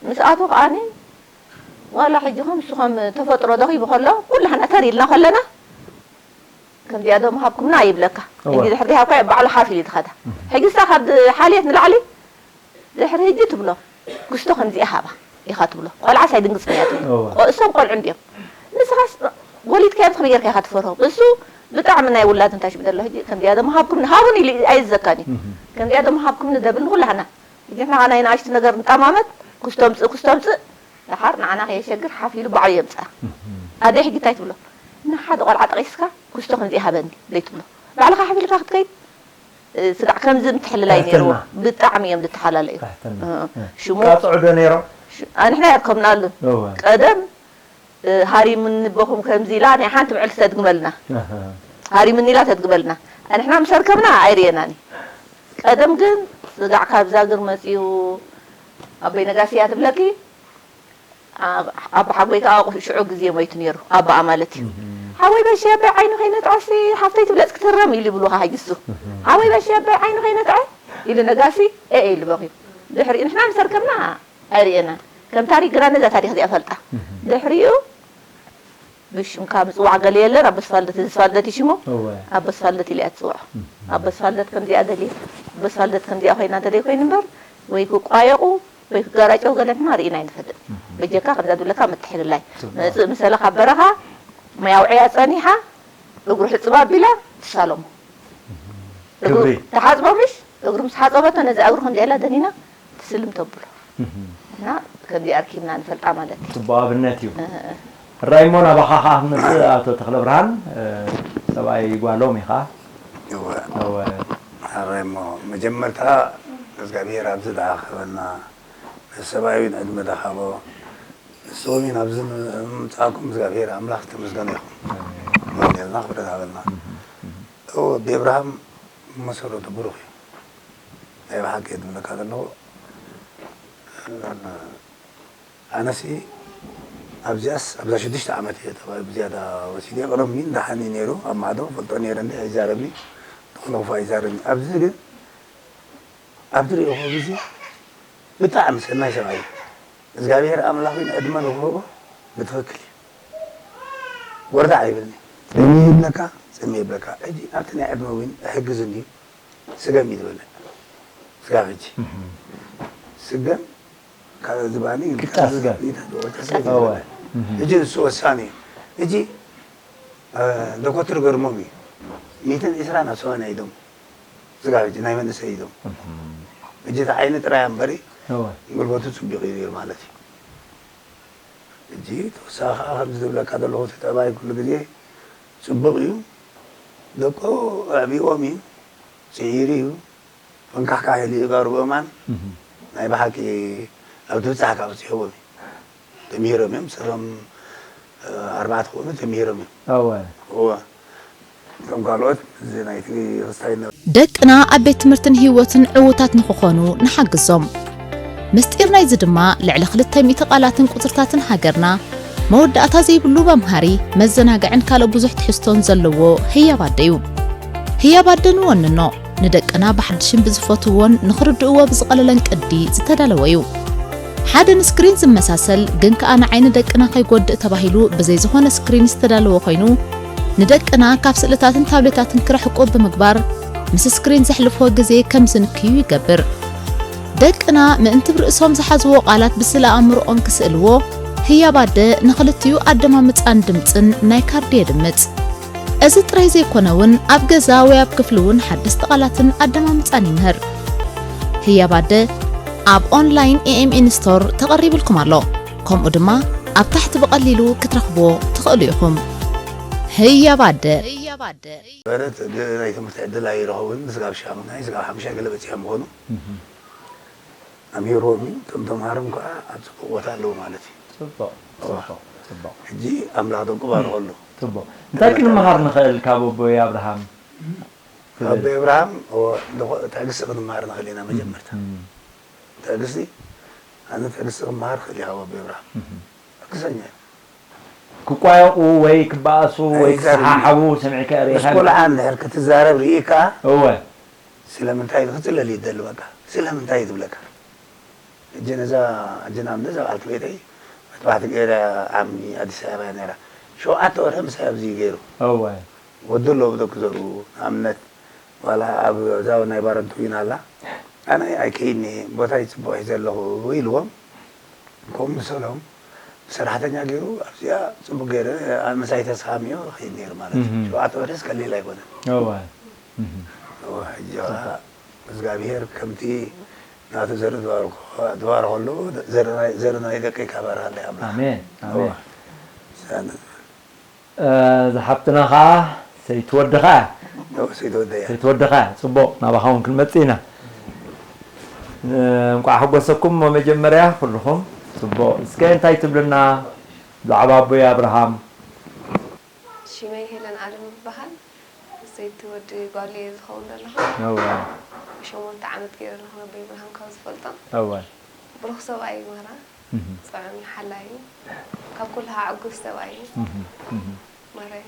ምስኣቱ ከዓኒ ዋላ ሕጂ ከም ንሱ ከም ተፈጥሮ ደኺሙ ከሎ፣ ኩላህና ተር ኢልና ከለና፣ ከምዚኣ ዶ ምሃብኩምና ይብለካ። ሕጂ ድሕሪ ሃብካ ባዕሉ ሓፍ ኢሉ ትኸዳ። ሕጂ ንሳ ካብ ሓልየት ንላዕሊ ድሕሪ ሕጂ ትብሎ፣ ክስቶ ከምዚኣ ሃባ ኢኻ ትብሎ። ቆልዓስ ኣይድንግጽን እያ ትብሎ። እሶም ቆልዑ እንድዮም። ንስኻስ ጎሊትካዮም ትኽኒ ጌርካ ኢኻ ትፈርሆ። እሱ ብጣዕሚ ናይ ውላድ እንታይ ሽም ዘሎ ሕጂ፣ ከምዚኣ ዶ ምሃብኩምኒ፣ ሃቡን ኢሉ ኣይእዘካን እዩ። ከምዚኣ ዶ ምሃብኩምኒ ደብል ንኹላህና። ሕጂ ንሕና ናይ ንኣሽቱ ነገር ንጠማመት፣ ክስቶ ምጽእ፣ ክስቶ ምጽእ፣ ደሓር ንዓና ከየሸግር ሓፍ ኢሉ ባዕሉ የምጽኣ። ኣደይ ሕጂ እንታይ ትብሎ? ንሓደ ቆልዓ ጠቒስካ፣ ክስቶ ከምዚ ሃበኒ፣ ደይ ትብሎ። ባዕልኻ ሓፍ ኢልካ ክትከይድ፣ እ፣ ስጋዕ ከምዚ ምትሕልላይ ነይርዎ። ትሕትና። ብጣዕሚ እዮም ዝተሓላለዩ። ትሕትና። እ፣ እ። ሽሙ ቃጽዑ ዶ ነይሮም? ሽ-፣ ኣንሕና የርከብናሉ። እወ። ቀደም፣ እ፣ ሃሪምኒ በኹም ከምዚ ኢላ ናይ ሓንቲ ምዕልቲ ተድግመልና። ኣሃ። ሃሪምኒ ኢላ ተድግመልና። ኣንሕና ምስ ኣርከብና ኣይርእየናን እዩ። ቀደም ግን ስጋዕ ካብ ዛግር መጺኡ ኣቦይ ነጋሲ እያ ትብለኪ። ኣ-፣ ኣቦ ሓጎይ ከኣ ሽዑ ግዜ ሞይቱ ነይሩ፣ ኣቦኣ ማለት እዩ። እህ። ሓወይ በሺ ኣቦይ ዓይኑ ከይነጥዐሲ ሓፍተይ ትብለጽ ክትረም ኢሉ ይብሉኻ ሕጂ እሱ። እህ። ሓወይ በሺ ኣቦይ ዓይኑ ከይነጥዐ ኢሉ ነጋሲ ኤ ኢሉ በኺዩ። ድሕሪኡ ንሕና ምስ ኣርከብና ኣይርእየናን። ከም ታሪክ ግና ነዛ ታሪክ እዚኣ ፈልጣ። እህ። ድሕሪኡ ብሽምካ ምጽዋዕ ገለ የለን። ኣቦ ስፋልደት፣ እዚ ስፋልደት እዩ ሽሙ። እወ። ኣቦ ስፋልደት ኢለ እያ ትጽውዖ። እህ። ኣቦ ስፋልደት ከምዚኣ ደልየ፣ ኣቦ ስፋልደት ከምዚኣ ኮይና እንተደይ ኮይኑ እምበር፣ ወይ ክቋየቑ ወይ ክጋራጨው ገለ ንሕና ርኢና ኣይንፈልጥን። እህ። በጀካ ከምዛ ዝብለካ ምትሕልላይ። ጽቡቕ። መጽእ ምሰለ ካብ በረኻ ማይ ኣውዕያ ጸኒሓ፣ እግሩ ሕጽብ ኣቢላ ትሳለሞ። እግሩ ክብሪ። ተሓጽቦ ምሽ፣ እግሩ ምስ ሓጸበቶ ነዚ እግሩ ከምዚኣ ኢላ ደኒና ትስልም ተብሎ። እህ። እና ከምዚ ኣርኪብና ንፈልጣ ማለት እዩ። ጽቡቕ ኣብነት እዩ። እ፣ እ። ራይሞ ናባኻ ኸኣ ክመጽእ ኣቶ ተኽለብርሃን፣ እ፣ ሰብኣይ ጓሎም ኢኻ። እወ። እወ። ሕራይ እሞ መጀመርታ እግዚኣብሔር ኣብዚ ደኣኸበና፣ ንሰብኣዊ ዕድመ ደሃቦ፣ ንስኹም ኣብዚ ምምጻእኩም እግዚኣብሔር ኣምላኽ ዝተመስገነ ይኹን። ኣሜን። ወንጌልና ክብረት ሃበልና። እም፣ እም። እወ፣ ብእብርሃም መሰረቱ ብሩኽ እዩ። ናይ ብሓቂ ድብለካ ዘለኹ፣ ኣነሲ ኣብዚኣስ፣ ኣብዛ ሽዱሽተ ዓመት እየ ተባሂሉ ብዝያዳ ወሲደ። ቅድሚ ደሓን እዩ ነይሩ፣ ኣብ ማዕዶ ፈልጦ ነይረ እንዲ ኣይዛረብኒ፣ ንኽነኽፎ ኣይዛረብኒ። ኣብዚ ግን ኣብ ዝርእኹ ግዜ ብጣዕሚ ሰናይ ሰብኣይ እዩ። እግዚኣብሔር ኣምላኽ ግን ዕድመ ንክህቦ ብትኽክል እዩ። ወርዳ ኣይብልኒ። ጸሚ ይብለካ፣ ጸሚ ይብለካ። ሕጂ ኣብቲ ናይ ዕድመ እውን እሕግዝ እንድዩ። ስገም እዩ ዝበልዕ። ስጋብ ሕጂ። እህ። ስገም ካብ ዝባኒ ክጣ ስገም። እወ። እህ። ሕጂ ንሱ ወሳኒ እዩ። ሕጂ፣ እ፣ ዶኮትር ገርሞም እዩ። ሚእትን ዕስራን ኣብ ሰማንያ ኢዶም። ስጋብ ሕጂ ናይ መንእሰይ ኢዶም። እህ። ሕጂ እቲ ዓይኒ ጥራይ እምበሪ እወ። ጉልበቱ ጽቡቕ እዩ ነይሩ ማለት እዩ። ሕጂ ተወሳኺ ከኣ ከምዚ ዝብለካ ዘለኹ እቲ ጠባይ ኩሉ ግዜ ጽቡቕ እዩ። ደቁ ኣዕቢዎም እዩ። ጽዒሩ እዩ። ፈንካሕካሕ ኢሉ እዩ ጋሩ ብእማን። እህ። ናይ ብሓቂ ኣብ ትብጻሕ ካብ ጽሕዎም እዩ። ተምሂሮም እዮም። ሰቶም፣ እ፣ ኣርባዕተ ክኾኑ ተምሂሮም እዮም። እወ። እወ። እቶም ካልኦት እዚ ናይቲ ክስታይ ነ- ደቅና ኣብ ቤት ትምህርትን ህይወትን ዕዉታት ንኽኾኑ ንሓግዞም። ምስጢር ናይዚ ድማ ልዕሊ ክልተ ሚእቲ ቃላትን ቁጽርታትን ሃገርና፣ መወዳእታ ዘይብሉ መምሃሪ፣ መዘናግዕን ካልእ ብዙሕ ትሕዝቶን ዘለዎ ህያብ ኣደ እዩ። ህያብ ኣደ ንወንኖ፣ ንደቅና ብሓድሽን ብዝፈትውዎን ንኽርድእዎ ብዝቐለለን ቅዲ ዝተዳለወ እዩ። ሓደ ንስክሪን ዝመሳሰል ግን ከኣ ንዓይኒ ደቅና ከይጎድእ ተባሂሉ ብዘይ ዝኾነ ስክሪን ዝተዳለወ ኮይኑ፣ ንደቅና ካብ ስእልታትን ታብሌታትን ክርሕቁ ብምግባር፣ ምስ ስክሪን ዘሕልፍዎ ግዜ ከም ዝንክዩ ይገብር። ደቅና ምእንቲ ብርእሶም ዝሓዝዎ ቃላት ብስእለ ኣእምሮኦም ክስእልዎ፣ ህያብ ኣደ ንኽልቲኡ ኣደማምጻን ድምጽን ናይ ካርዲ የድምጽ። እዚ ጥራይ ዘይኮነ እውን ኣብ ገዛ ወይ ኣብ ክፍሊ እውን ሓደስቲ ቃላትን ኣደማምጻን ይምህር። ህያብ ኣደ ኣብ ኦንላይን ኤ ኤም ኤን ስቶር ተቐሪብልኩም ኣሎ። ከምኡ ድማ ኣብ ታሕቲ ብቐሊሉ ክትረኽብዎ ትኽእሉ ኢኹም። ህያብ ኣደ። በረት ግ-፣ ናይ ትምህርቲ ዕድል ኣይረኸቡን። ስጋብ ሻሙናይ፣ ስጋብ ሓሙሻይ ገለ በጺሖም ይኾኑ። እህ። ኣምሂርዎም እዩ። እቶም ተምሃሮም ከዓ ኣብ ጽቡቕ ቦታ ኣለዉ ማለት እዩ። ጽቡቕ፣ እዋ። ጽቡቕ፣ ጽቡቕ። ሕጂ ኣምላኽ ደቁ ባርኸሉ። ጽቡቕ። እንታይ ክንመሃር ንኽእል ካብ ኣቦይ ኣብርሃም? ካብ ኣቦይ ኣብርሃም፣ እዎ፣ ንኸ-፣ ትዕግስቲ ክንመሃር ንኽእል ኢና መጀመርታ። እም። ትዕግስቲ፣ ኣነ ትዕግስቲ ክመሃር ክእል እየ ካብ ኣቦይ ኣብርሃም። እም። ትዕግስተኛ እዩ። ክቋየቑ ወይ ክበኣሱ ወይ ኣይዛረብን። ክሰሓሓቡ ሰሚዕካ ርኢኻ ምስ ቆልዓ እንድሕር ክትዛረብ ርኢካ፣ እወ። ስለምንታይ ኢሉ ክጽለል እዩ ዝደሊ በቃ። ስለምንታይ እዩ ዝብለካ። ሕጂ ነዛ፣ ሕጂ ንኣብነት እዛ በዓልቲ ቤተይ መጥባሕቲ ገይረ ዓሚ ኣዲስ ኣበባ እያ ነይራ። ሸውዓተ ወርሒ ምሳይ ኣብዚ እዩ ገይሩ። እወ። ወዲ ኣለዎ ብደቂ ዘርኡ። ንኣብነት ዋላ ኣብ እዛ ናይ ባረንቱ ዊን ኣላ፣ ኣነ ኣይከይድኒ፣ ቦታይ ጽቡቕ ሒዘ ኣለኹ ኢልዎም። ከምኡ ምሰሎም ብሰራሕተኛ ገይሩ ኣብዚኣ ጽቡቕ ገይረ ምሳይ ተስኻሚዮ ኸይድ ነይሩ ማለት እዩ። እም። ሸውዓተ ወርሕስ ቀሊል ኣይኮነን። እወ። እም። እወ፣ ሕጂ ኸዓ እግዚኣብሔር ከምቲ ናቱ ዘርኢ ዝባረኾ-፣ ዝባረኸሉ ዘርኢ ናይ፣ ዘርኢ ናይ ደቀይ ካባርሃለይ ኣምላኽ። ኣሜን፣ ኣሜን። እወ። ሰነ-፣ እ፣ ዝሓብትና ኸዓ ሰይትወዲ ኸዓ። እወ፣ ሰይትወዲ እያ። ሰይትወዲ ኸዓ፣ ጽቡቕ፣ ናባኻ እውን ክንመጽእ ኢና። እ፣ እንቋዕ ሓጎሰኩም መጀመርያ ኩልኹም። ጽቡቕ። እስከ እንታይ ትብልና ብዛዕባ ኣቦይ ኣብርሃም? ሽመይ ሄለን ኣለም ይበሃል። ሰይቲ ወዲ ጓል እየ ዝኸውን ዘለኹ። እወ። ሸሞንተ ዓመት ገይረ ኣለኹ ነቦይ ብርሃን ካብ ዝፈልጦ። እወ። ብሩኽ ሰብኣይ እዩ ማራ። እህ። ጥዑም እዩ፣ ሓላይ እዩ። ካብ ኩሉ ከዓ ዕጉስ ሰብኣይ እዩ። እህ፣ እህ። ማራ እዩ።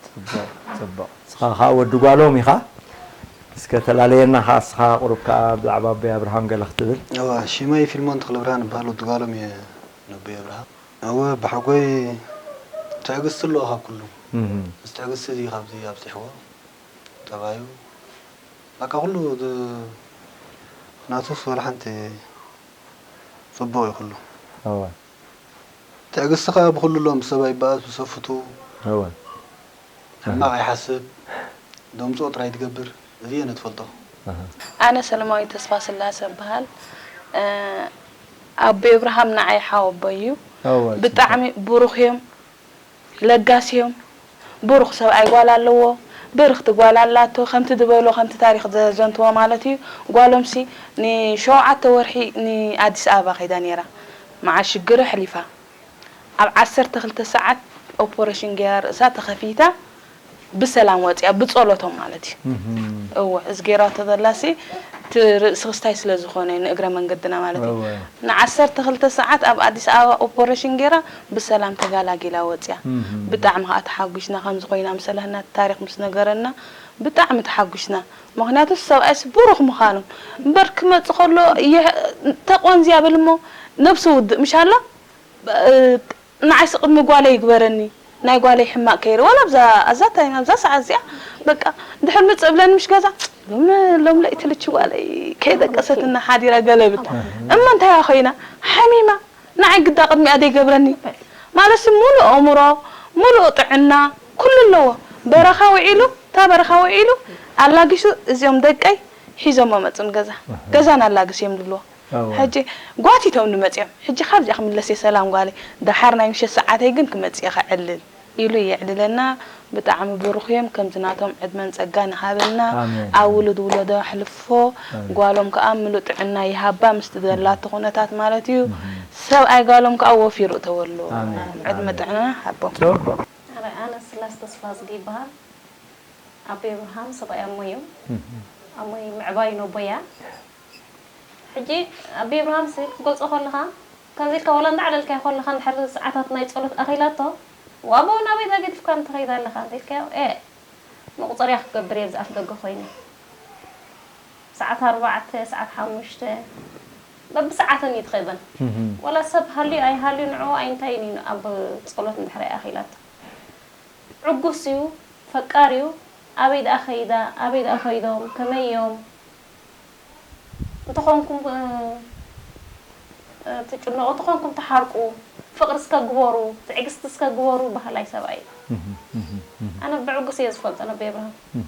ጽቡቕ፣ ጽቡቕ። ንስኻ ከዓ ወዲ ጓሎም ኢኻ። እስከ ተላለየና ከዓ፣ ንስኻ ቁሩብ ከዓ ብዛዕባ ኣቦይ ኣብርሃም ገለ ክትብል። እወ፣ ሽመይ ፊልሞን ተኽለብርሃን እበሃል፣ ወዲ ጓሎም እየ ነቦይ ኣብርሃም። እወ፣ ብሓጎይ ትዕግስቲ ኣለዎ ካብ ኩሉ። እህ። እዚ ትዕግስቲ እዚ ካብዚ ኣብፂሕዎ፣ ጠባዩ፣ በቃ ኩሉ ዝ-፣ ናቱስ ወላ ሓንቲ ጽቡቕ እዩ ኩሉ። እወ። ትዕግስቲ ከኣ ብኹሉ ኣሎ፣ ምስ ሰብ ኣይበኣስ፣ ምስ ሰብ ፍቱው። እወ። ሕማቕ ኣይሓስብ፣ ደምጽኦ ጥራይ ትገብር። እዚ እየ ነትፈልጦ። ኣሃ። ኣነ ሰለማዊት ተስፋስላሰ እበሃል። እ፣ ኣቦይ እብርሃም ንዓይ ሓወቦይ እዩ። እወ፣ ብጣዕሚ ጽቡቕ። ብሩኽ እዮም፣ ለጋስ እዮም። ብሩኽ ሰብኣይ ጓል ኣለዎ፣ ብርኽቲ ጓል ኣላቶ። ከምቲ ዝበሎ፣ ከምቲ ታሪኽ ዘዘንትዎ ማለት እዩ። ጓሎምሲ ንሸውዓተ ወርሒ ንኣዲስ ኣበባ ከይዳ ነይራ። መዓት ሽግር ኣሕሊፋ። ኣብ ዓሰርተ ክልተ ሰዓት ኦፖሬሽን ገይራ ርእሳ ተኸፊታ ብሰላም ወፂኣ፣ ብፀሎቶም ማለት እዩ። እህ። እወ፣ እዚ ገይራቶ ዘላሲ እቲ ርእሲ ክስታይ ስለ ዝኾነ ንእግረ መንገድና ማለት እዩ። እወ። ንዓሰርተ ክልተ ሰዓት ኣብ ኣዲስ ኣበባ ኦፖሬሽን ገይራ ብሰላም ተጋላጊላ ወፂኣ። እህ። ብጣዕሚ ከዓ ተሓጒስና፣ ከምዚ ኮይና ምስ ኣለህና፣ እቲ ታሪኽ ምስ ነገረና ብጣዕሚ ተሓጒስና። ምኽንያቱ ሰብኣይስ ብሩኽ ምዃኖም እምበር ክመፅእ ከሎ የ-፣ ተቆንዝያ ብል እሞ ነብሲ ውድእ ምሽ ኣሎ። እ፣ ንዓይስ ቅድሚ ጓለይ ይግበረኒ፣ ናይ ጓለይ ሕማቕ ከይርኢ፣ ዋላ ኣብዛ፣ ኣብዛ ታይም፣ ኣብዛ ሰዓት እዚኣ፣ በቃ፣ ድሕር ምጽእ እብለኒ፣ ምሽ ገዛ፣ ሎም-፣ ሎም ለይቲ ልቺ ጓለይ ከይደቀሰትና ሓዲራ ገለብል። እሞ እንታይ እያ ኮይና? ሓሚማ። ንዓይ ግዳ ቅድሚኣ ዘይገብረኒ። ማለትሲ፣ ሙሉእ ኣእምሮ፣ ሙሉእ ጥዕና፣ ኩሉ ኣለዎ። በረኻ ውዒሉ፣ እታ በረኻ ውዒሉ፣ ኣላጊሱ፣ እዚኦም ደቀይ ሒዞሞ መጹን ገዛ። ገዛን ኣላግስ እዮም ዝብልዎ። እወ። ሕጂ ጓቲቶም ንመጺኦም። ሕጂ ካብዚኣ ክምለስ እየ ሰላም ጓለይ። ደሓር ናይ ምሸት ሰዓተይ ግን ክመጽእ እየ ከዕልል ኢሉ የዕልለና። ብጣዕሚ ብሩኽ እዮም። ከምዚ ናቶም ዕድመን ጸጋን ይሃበልና። ኣሜን። ኣብ ውሉድ ውለዶ ኣሕልፎ። ኣሜን። ጓሎም ከኣ ምሉእ ጥዕና ይሃባ ምስቲ ዘላቶ ኩነታት ማለት እዩ። እህ። ሰብኣይ ጓሎም ከኣ ወፊሩ እተወሉ። ኣሜን። ዕድመ ኣሜን። ጥዕና ሃቦም። ጽቡቕ። ኣረ፣ ኣነ ስላስ ተስፋዝጊ ይበሃል። ኣቦይ ኣብርሃም ሰብኣይ ኣሞይ እዩ። እህ። ኣሞይ ምዕባይ ነቦያ። ሕጂ ኣቦይ ኣብርሃምሲ ክትገልጾ ከለኻ፣ ከምዚ ኢልካ ዋላ እንዳዕለልካዮ ከለኻ፣ እንድሕር ሰዓታት ናይ ጸሎት ኣኺላቶ፣ "ዋቦ ናበይ ዳገዲፍካ እንትኸይድ ኣለኻ?" እንተ ኢልካዮ፣ "ኤ፣ መቑጸርያ ክገብር እየ ኣብዚ ኣፍ ደገ ኮይነ። ሰዓት ኣርባዕተ፣ ሰዓት ሓሙሽተ፣ በብሰዓተን እዩ ትኸይደን። እህ። ዋላ ሰብ ሃልዩ ኣይሃልዩ ንዕኡ ኣይንታይን እዩ ኣብ ጸሎት እንድሕር ኣኺላቶ።" ዕጉስ እዩ፣ ፈቃር እዩ። ኣበይ ደኣ ከይዳ፣ ኣበይ ደኣ ከይዶም፣ ከመይ እዮም? እንተኾንኩም፣ እ፣ እ፣ ትጭነቑ፣ እንተኾንኩም ትሓርቁ፣ ፍቕሪ እስከ ግበሩ፣ ትዕግስቲ እስከ ግበሩ በሃላይ ሰብኣይ እዩ። እህ፣ እህ፣ እህ። ኣነ ብዕጉስ እየ ዝፈልጦ ነቦይ ኣብርሃም። እህ።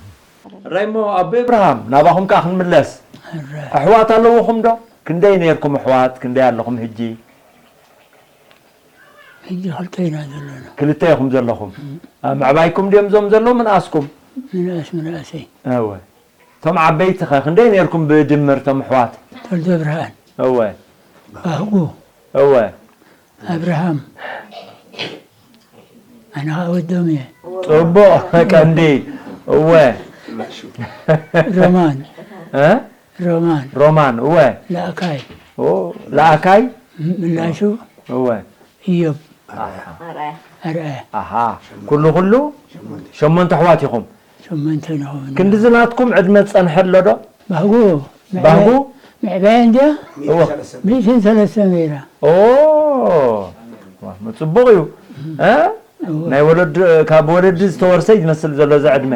እራይ እሞ ኣቦይ ኣብርሃም፣ ናባኹም ከኣ ክንምለስ። እራይ። ኣሕዋት ኣለውኹም ዶ? ክንደይ ነይርኩም ኣሕዋት? ክንደይ ኣለኹም ሕጂ? ሕጂ ክልተ ኢና ዘለና። ክልተ ኢኹም ዘለኹም። እም። ኣብ ምዕባይኩም ድዮም እዞም ዘለዉ ምንኣስኩም? ምንኣስ፣ ምንኣሰይ። እወ። እቶም ዓበይቲ ኸ ክንደይ ነይርኩም ብድምር እቶም ኣሕዋት? ተወልደ ብርሃን። እወ። ባህጉ። እወ። ኣብርሃም። ኣነ ኸኣ ወዶም እየ። ጽቡቕ፣ ቀንዲ። እወ። ሮማን። እ? ሮማን። ሮማን፣ እወ። ላእካይ። ኦ፣ ላእካይ? ም-፣ ምላሹ። እወ። ኢዮብ። ኣርኣያ። ኣርኣያ። ኣርኣያ። ኣሃ። ኩሉ ኩሉ ሸሞንተ ኣሕዋት ኢኹም? ሸሞንተ ንኸውን። ክንድዚ ናትኩም ዕድመ ዝጸንሐ ኣሎ ዶ? ባህጉ፣ ባህጉ? ምዕባይ እንድያ? እወ። ሚእትን ሰለስተ ነይራ። ኦ፣ ዋ፣ ጽቡቕ እዩ። እ? ናይ ወለድ ካብ ወለዲ ዝተወርሰ ይመስል ዘሎ እዚ ዕድመ።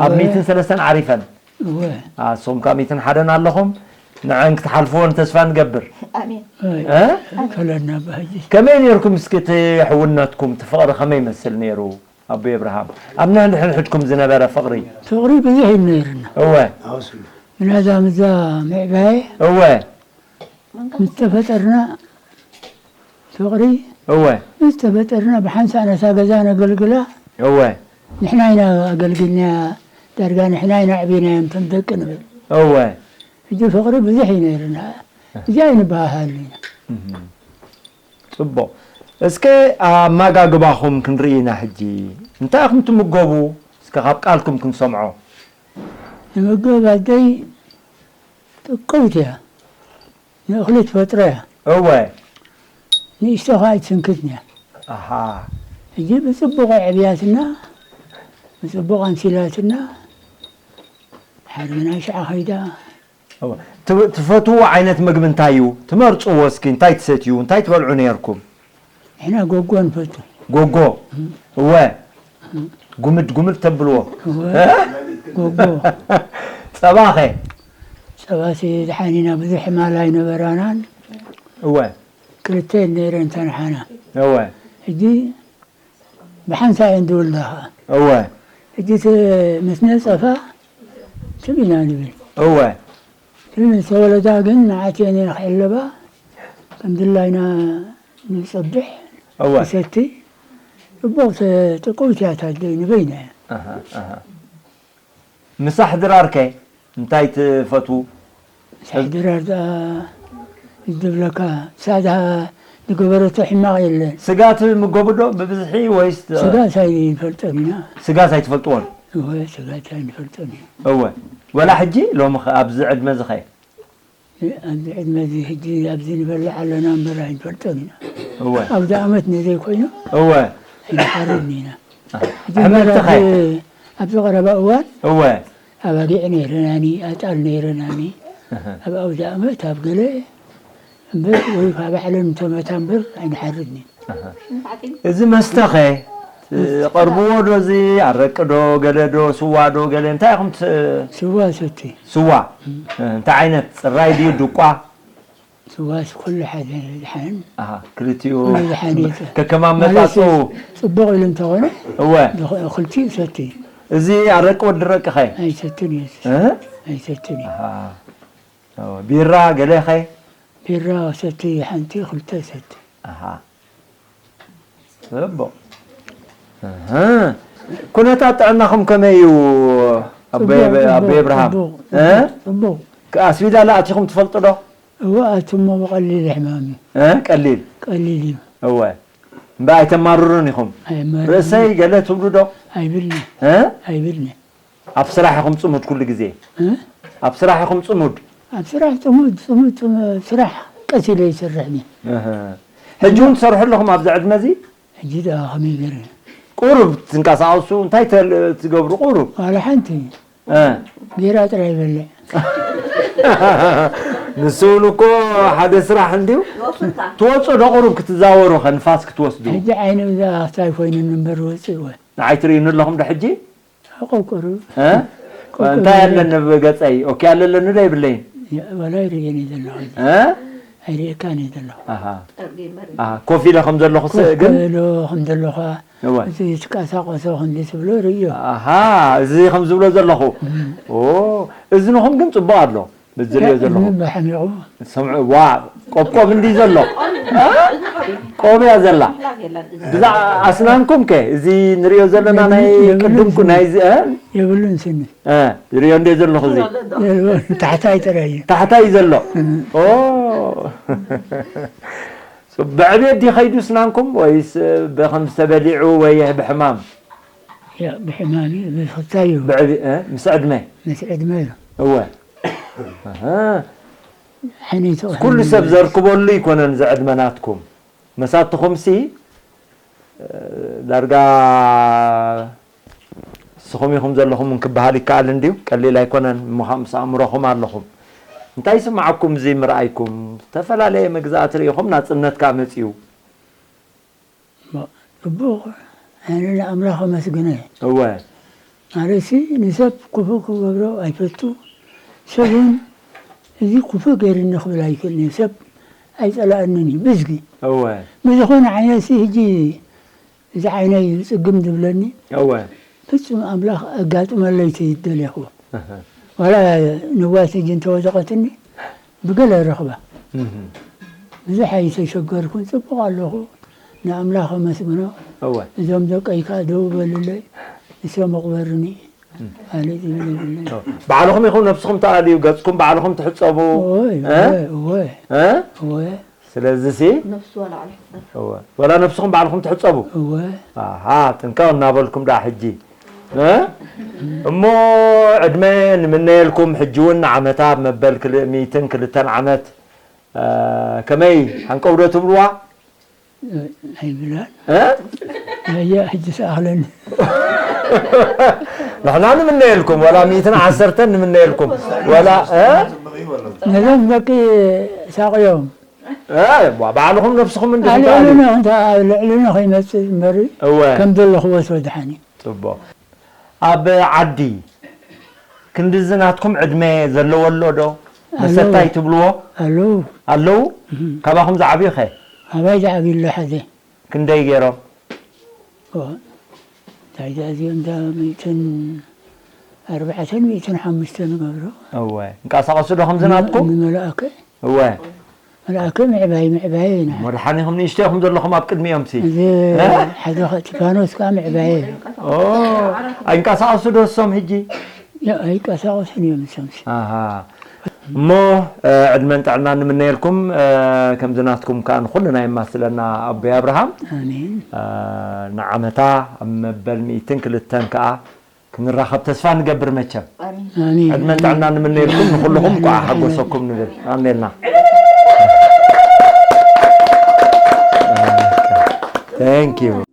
ኣብ ሚእትን ሰለስተን ዓሪፈን። ኣሶም ካብ ሚእትን ሓደን ኣለኹም። ንዐን ክትሓልፍዎን ተስፋ ንገብር። ኣሜን። ከለና ባህጂ ከመይ ነርኩም እስኪ እቲ ሕውነትኩም እቲ ፍቕሪ ከመይ ይመስል ነይሩ? ኣቦ ኣብርሃም ኣብ ንሕድሕድኩም ዝነበረ ፍቕሪ። ፍቕሪ ብዙሕ እዩ ነይርና። እወ። ምናዛ ምዛ ምዕባየ እወ። ምስ ተፈጠርና ፍቕሪ እወ። ምስ ተፈጠርና ብሓንሳእ ነታ ገዛ ነገልግላ እወ። ንሕና ኢና ኣገልግልናያ ዳርጋ ንሕና ኢና ኣዕቢናዮም እቶም ደቂ ንብል። እወ። ሕጂ ፍቕሪ ብዙሕ እዩ ነይርና። እዚኣ ኣይንበሃሃሉ ኢና። ጽቡቕ። እስከ ኣመጋግባኹም ክንርኢ ኢና ሕጂ። እንታይ ኢኹም ትምገቡ? እስከ ካብ ቃልኩም ክንሰምዖ። ንምገብ ኣደይ ጥቅውቲ እያ። ንእኽሊ ትፈጥሮ እያ። እወ። ንእሽቶ ኸዓ ኣይትስንክትን እያ። ኣሃ። ሕጂ ብጽቡቕ ኣዕብያትና፣ ብጽቡቕ ኣምሲላትና፣ ሓርብና ሽዓ ኸይዳ። እወ። ትብ- ትፈትዎ ዓይነት ምግቢ እንታይ እዩ? ትመርጽዎ እስኪ እንታይ ትሰትዩ? እንታይ ትበልዑ ነይርኩም? ንሕና ጎጎ ንፈቱ። ጎጎ። እወ። ጉምድ ጉምድ ተብልዎ። እወ። እ? ጎጎ። ጸባኸ? ጸባሲ ድሓን ኢና ብዙሕ ማል ኣይነበራናን። እወ። ክልተ ነይረን ተንሓና። እወ። ሕጂ ብሓንሳእ እየን ዝወልዳ ኸዓ። እወ። ሕጂ እቲ ምስ ነጸፋ ትም ኢና ንብል። እወ። ትም ዝተወለዳ ግን ንዓት እየን ክሕለባ ከም ድላይና ንጸብሕ እወ። ንሰቲ ጽቡቕ ጥቅውቲ እያ ታደይ ንበይና እያ። ኣሃ፣ ኣሃ። ምሳሕ ድራር ከ እንታይ ትፈትዉ? ሳሕ ድራር ደኣ ዝብለካ ሳዳ ዝገበረቶ ሕማቕ የለን። ስጋ ትምገቡ ዶ ብብዝሒ ወይስ? ስጋ ሳይ ንፈልጦን ኢና። ስጋስ ኣይትፈልጥዎን? እወ ስጋ ሳይ ንፈልጦን ኢና። እወ ወላ ሕጂ ሎሚ ኸ ኣብዚ ዕድመ እዚ ኸ? ኣብዚ ዕድመ እዚ ሕጂ ኣብዚ ንበልዕ ኣለና እምበር ኣይንፈልጦን ኢና። እወ። ኣብዚ ዓመት ነዘይ ኮይኑ እወ። ኣይንሓርድን ኢና። ሕጂ እምበር ኣሕምልቲ ኸ? ኣብዚ ኣብዚ ቀረባ እዋን እወ። ኣባጊዕ ነይረናኒ፣ ኣጣል ነይረናኒ። ኣብ ኣውደ ዓመት ኣብ ገለ እምበር ወይ ካብ ባዕለን እንተመታ እምበር ኣይንሓርድን ኢና። እዚ መስተ ኸ ትቐርብዎ ዶ? እዚ ኣረቂ ዶ ገለ ዶ ስዋ ዶ ገለ እንታይ ኢኹም ት- ስዋ ሰቲ። ስዋ እንታይ ዓይነት ጽራይ ድዩ ድቋ? ስዋስ ኩሉ ሓደ ድሓን ኣሃ ክልቲኡ ኩሉ ድሓን እዩ። ከከም ኣመጻጽኡ ጽቡቕ ኢሉ እንተኾነ እወ ብኽ- ክልቲኡ ሰቲ እዚ ኣረቂ ወዲ ረቂ ኸ ኣይሰትን እዩ እ? ኣይሰትን እዩ ኣሃ ቢራ ገለ ኸ ቢራ ሰቲ ሓንቲ ክልተ ሰቲ ኣሃ ጽቡቕ። እህ። ኩነታት ጥዕናኹም ከመይ እዩ ኣቦ ኣቦ እብርሃም? ጽቡቕ፣ እ? ጽቡቕ። ኣስቢዳ ላ ኣቲኹም ትፈልጡ ዶ? እወ ኣቲ እሞ ብቐሊል ሕማም እዩ። እ? ቀሊል? ቀሊል እዩ። እወ። እምበ ኣይተማርሩን ኢኹም? ኣየማርርን። ርእሰይ ገለ ትብሉ ዶ? ኣይብልኒ። እ? ኣይብልኒ። ኣብ ስራሕ ኢኹም ጽሙድ ኩሉ ግዜ? እ? ኣብ ስራሕ ኢኹም ጽሙድ? ኣብ ስራሕ ጽሙድ ጽሙድ ጽሙ- ስራሕ ቀስ ኢለ ይሰርሕ እየ። እህ። ሕጂ እውን ትሰርሑ ኣለኹም ኣብዚ ዕድመ እዚ? ሕጂ ደኣ ከመይ ገይረ? ቁሩብ ትንቀሳቐሱ እንታይ ተል- ትገብሩ ቁሩብ? ዋላ ሓንቲ እ። ቢራ ጥራይ ይበልዕ። ንሱ እውን እኮ ሓደ ስራሕ እንድዩ። ትወፁ ዶ ቁሩብ ክትዛወሩ ከ ንፋስ ክትወስዱ? ሕጂ ዓይነ ብዛ ኣፍታይ ኮይኑኒ እምበር ወፂእወ። ንዓይ ትርእዩኒ ኣለኹም ዶ ሕጂ? ቆቁሩ። እ? እንታይ ኣለኒ ብገፀይ? ኦኬ ኣለለኒ ዶ የብለይን? ወላ ይርእየኒ ዘለኹ። እ? ኣይርእየካን እዩ ዘለኹ። ኣሃ። ኣሃ። ኮፍ ኢለ ከም ዘለኹ ስእ ግን? ኢሎ ከም ዘለኹ እወ። እዚ ትቀሳቀሶ ከምዚ ትብሎ ርእዮ። ኣሃ። እዚ ከም ዝብሎ ዘለኹ። እም። ኦ፣ እዝንኹም ግን ፅቡቅ ኣሎ። እዚ ዝሪኦ ዘለኹ። እዝኒ ብሓሚቑ። ሰምዑ፣ ዋ፣ ቆብቆብ እንዲ ዘሎ። እ? ቆብያ ዘላ። ብዛ ኣስናንኩም ከ? እዚ ንሪኦ ዘለና ናይ የብሉን ቅድምኩ ስኒ። ናይዚ፣ እ? የብሉን ስኒ። እ፣ ዝሪኦ እንደ ዘለኹ እዚ። የብሉን፣ ታሕታይ ጥራይ እዩ። ታሕታይ እዩ ዘሎ። እም። ኦ። ብዕብየት ድዩ ከይዱ ስናንኩም ወይስ ብኸምዚ ተበሊዑ ወይ ብሕማም? ያ፣ ብሕማም እዩ፣ ብኽታይ እዩ። ብዕብ-፣ እ፣ ምስ ዕድመ? ምስ ዕድመ እዩ። እወ። ኣሃ። ዓይነይ ተቐይሩ ኩሉ ሰብ ማለት። ዘርክበሉ ኣይኮነን እዚ ዕድመ ናትኩም። መሳትኹምሲ፣ እ፣ ዳርጋ ንስኹም ኢኹም ዘለኹም እውን ክበሃል ይከኣል እንድዩ። ቀሊል ኣይኮነን። እሞ ኸኣ ምስ ኣእምሮኹም ኣለኹም። እንታይ ይስምዓኩም እዚ ምርኣይኩም? ዝተፈላለየ መግዛእቲ ርኢኹም ናጽነት ከኣ መጺኡ። እሞ ጽቡቕ፣ ኣነ ንኣምላኽ ኣመስግነ። እወ። ማለትሲ ንሰብ ክፉእ ክገብሮ ኣይፈቱ፣ ሰብ እውን እዚ ክፉእ ገይሩኒ ክብል ኣይክእልን እዩ። ሰብ ኣይጸላእንን እዩ ብዝጊ። እወ። ብዝኾነ ዓይነትሲ ሕጂ እዚ ዓይነይ ጽግም ዝብለኒ እወ። ፍጹም ኣምላኽ ኣጋጥመለይ ተይደለኹ። እህ። ዋላ ንዋት ሕጂ እንተወደቐትኒ ብገለ ረኽባ። እህ። ብዙሕ ኣይተሸገርኩን፣ ጽቡቕ ኣለኹ። ንኣምላኽ ኣመስግኖ። እወ። እዞም ደቀይ ከኣ ደው በልለይ፣ ንሶም ኣቕበርኒ። እም። ካልእ ዝብል የብለይ። እወ። ባዕልኹም ኢኹም ነብስኹም ተኣልዩ፣ ገጽኩም ባዕልኹም ትሕጸቡ። እወ፣ እ? እወ፣ እወ። እ? እወ። ስለዚሲ ነፍሱ ዋላ ዕለ ሕጸብ። እወ። ወላ ነብስኹም ባዕልኹም ትሕጸቡ። እወ። ኣሃ፣ ጥንቅቕ እናበልኩም ደኣ ሕጂ። እ? እሞ ዕድመ ንምነየልኩም፣ ሕጂ እውን ንዓመታ መበል ክልእ ሚእትን ክልተን ዓመት፣ እ፣ ከመይ ሓንቀው ዶ ትብልዋ? ኣይብላን። እ? ኣያ ሕጂ ሰኣኽለኒ። ንሕና ንምነየልኩም፣ ወላ ሚእትን ዓሰርተን ንምነየልኩም። ወላ፣ እ? ነዞም ደቂ ሳቕዮም። እ፣ ባ-፣ ባዕልኹም ነብስኹም እንዲኹም ኣልዕሉና ትኣልዩ። እንተ ኣብ ልዕልና ከይመጽእ እምበር እወ። ከም ዘለኹዎ ተወድሓኒ። ጽቡቕ። ኣብ ዓዲ ክንድዚ ናትኩም ዕድመ ዘለዎ ኣሎ ዶ? ኣለዉ። መሰታይ ትብልዎ? ኣለዉ። ኣለዉ? እህ። ካባኹም ዝዓብዩ ኸ? ኣባይ ዝዓብዩ ኣሎ ሓደ። ክንደይ ገይሮም? ኦ፣ እንታይ ደኣ እዚኦም እንዳ ሚእትን ኣርባዕተን ሚእትን ሓሙሽተን ገብሮ። እወ። እንቀሳቐሱ ዶ ከምዚ ን-፣ ናትኩም? ንመልኣከ? እወ። መልኣከ ምዕባይ፣ ምዕባይ ኢና። መድሓኒኹም ንእሽቶ ኢኹም ዘለኹም ኣብ ቅድሚኦምሲ። እዚ እ? ሓደ ኸ-፣ ቲፋኖስ ከኣ ምዕባየ። ኦ፣ ኣይንቀሳቐሱ ዶ እሶም ሕጂ? ያ፣ ኣይቀሳቐሱን እዮም እሶምሲ። ኣሃ። እሞ፣ እ፣ ዕድመን ጥዕናን ንምነየልኩም፣ እ፣ ከምዚ ናትኩም ከኣ ንኹልና የማስለና ኣቦይ ኣብርሃም። ኣሜን። እ፣ ንዓመታ ኣብ መበል ሚእትን ክልተን ከኣ ክንራኸብ ተስፋ ንገብር መቸም። ኣሜን። ኣሜን። ዕድመን ጥዕናን ንምነየልኩም፣ ንኹልኹም ኣሜን። እንቋዕ ሓጎሰኩም ንብል። ኣሜልና። Thank you።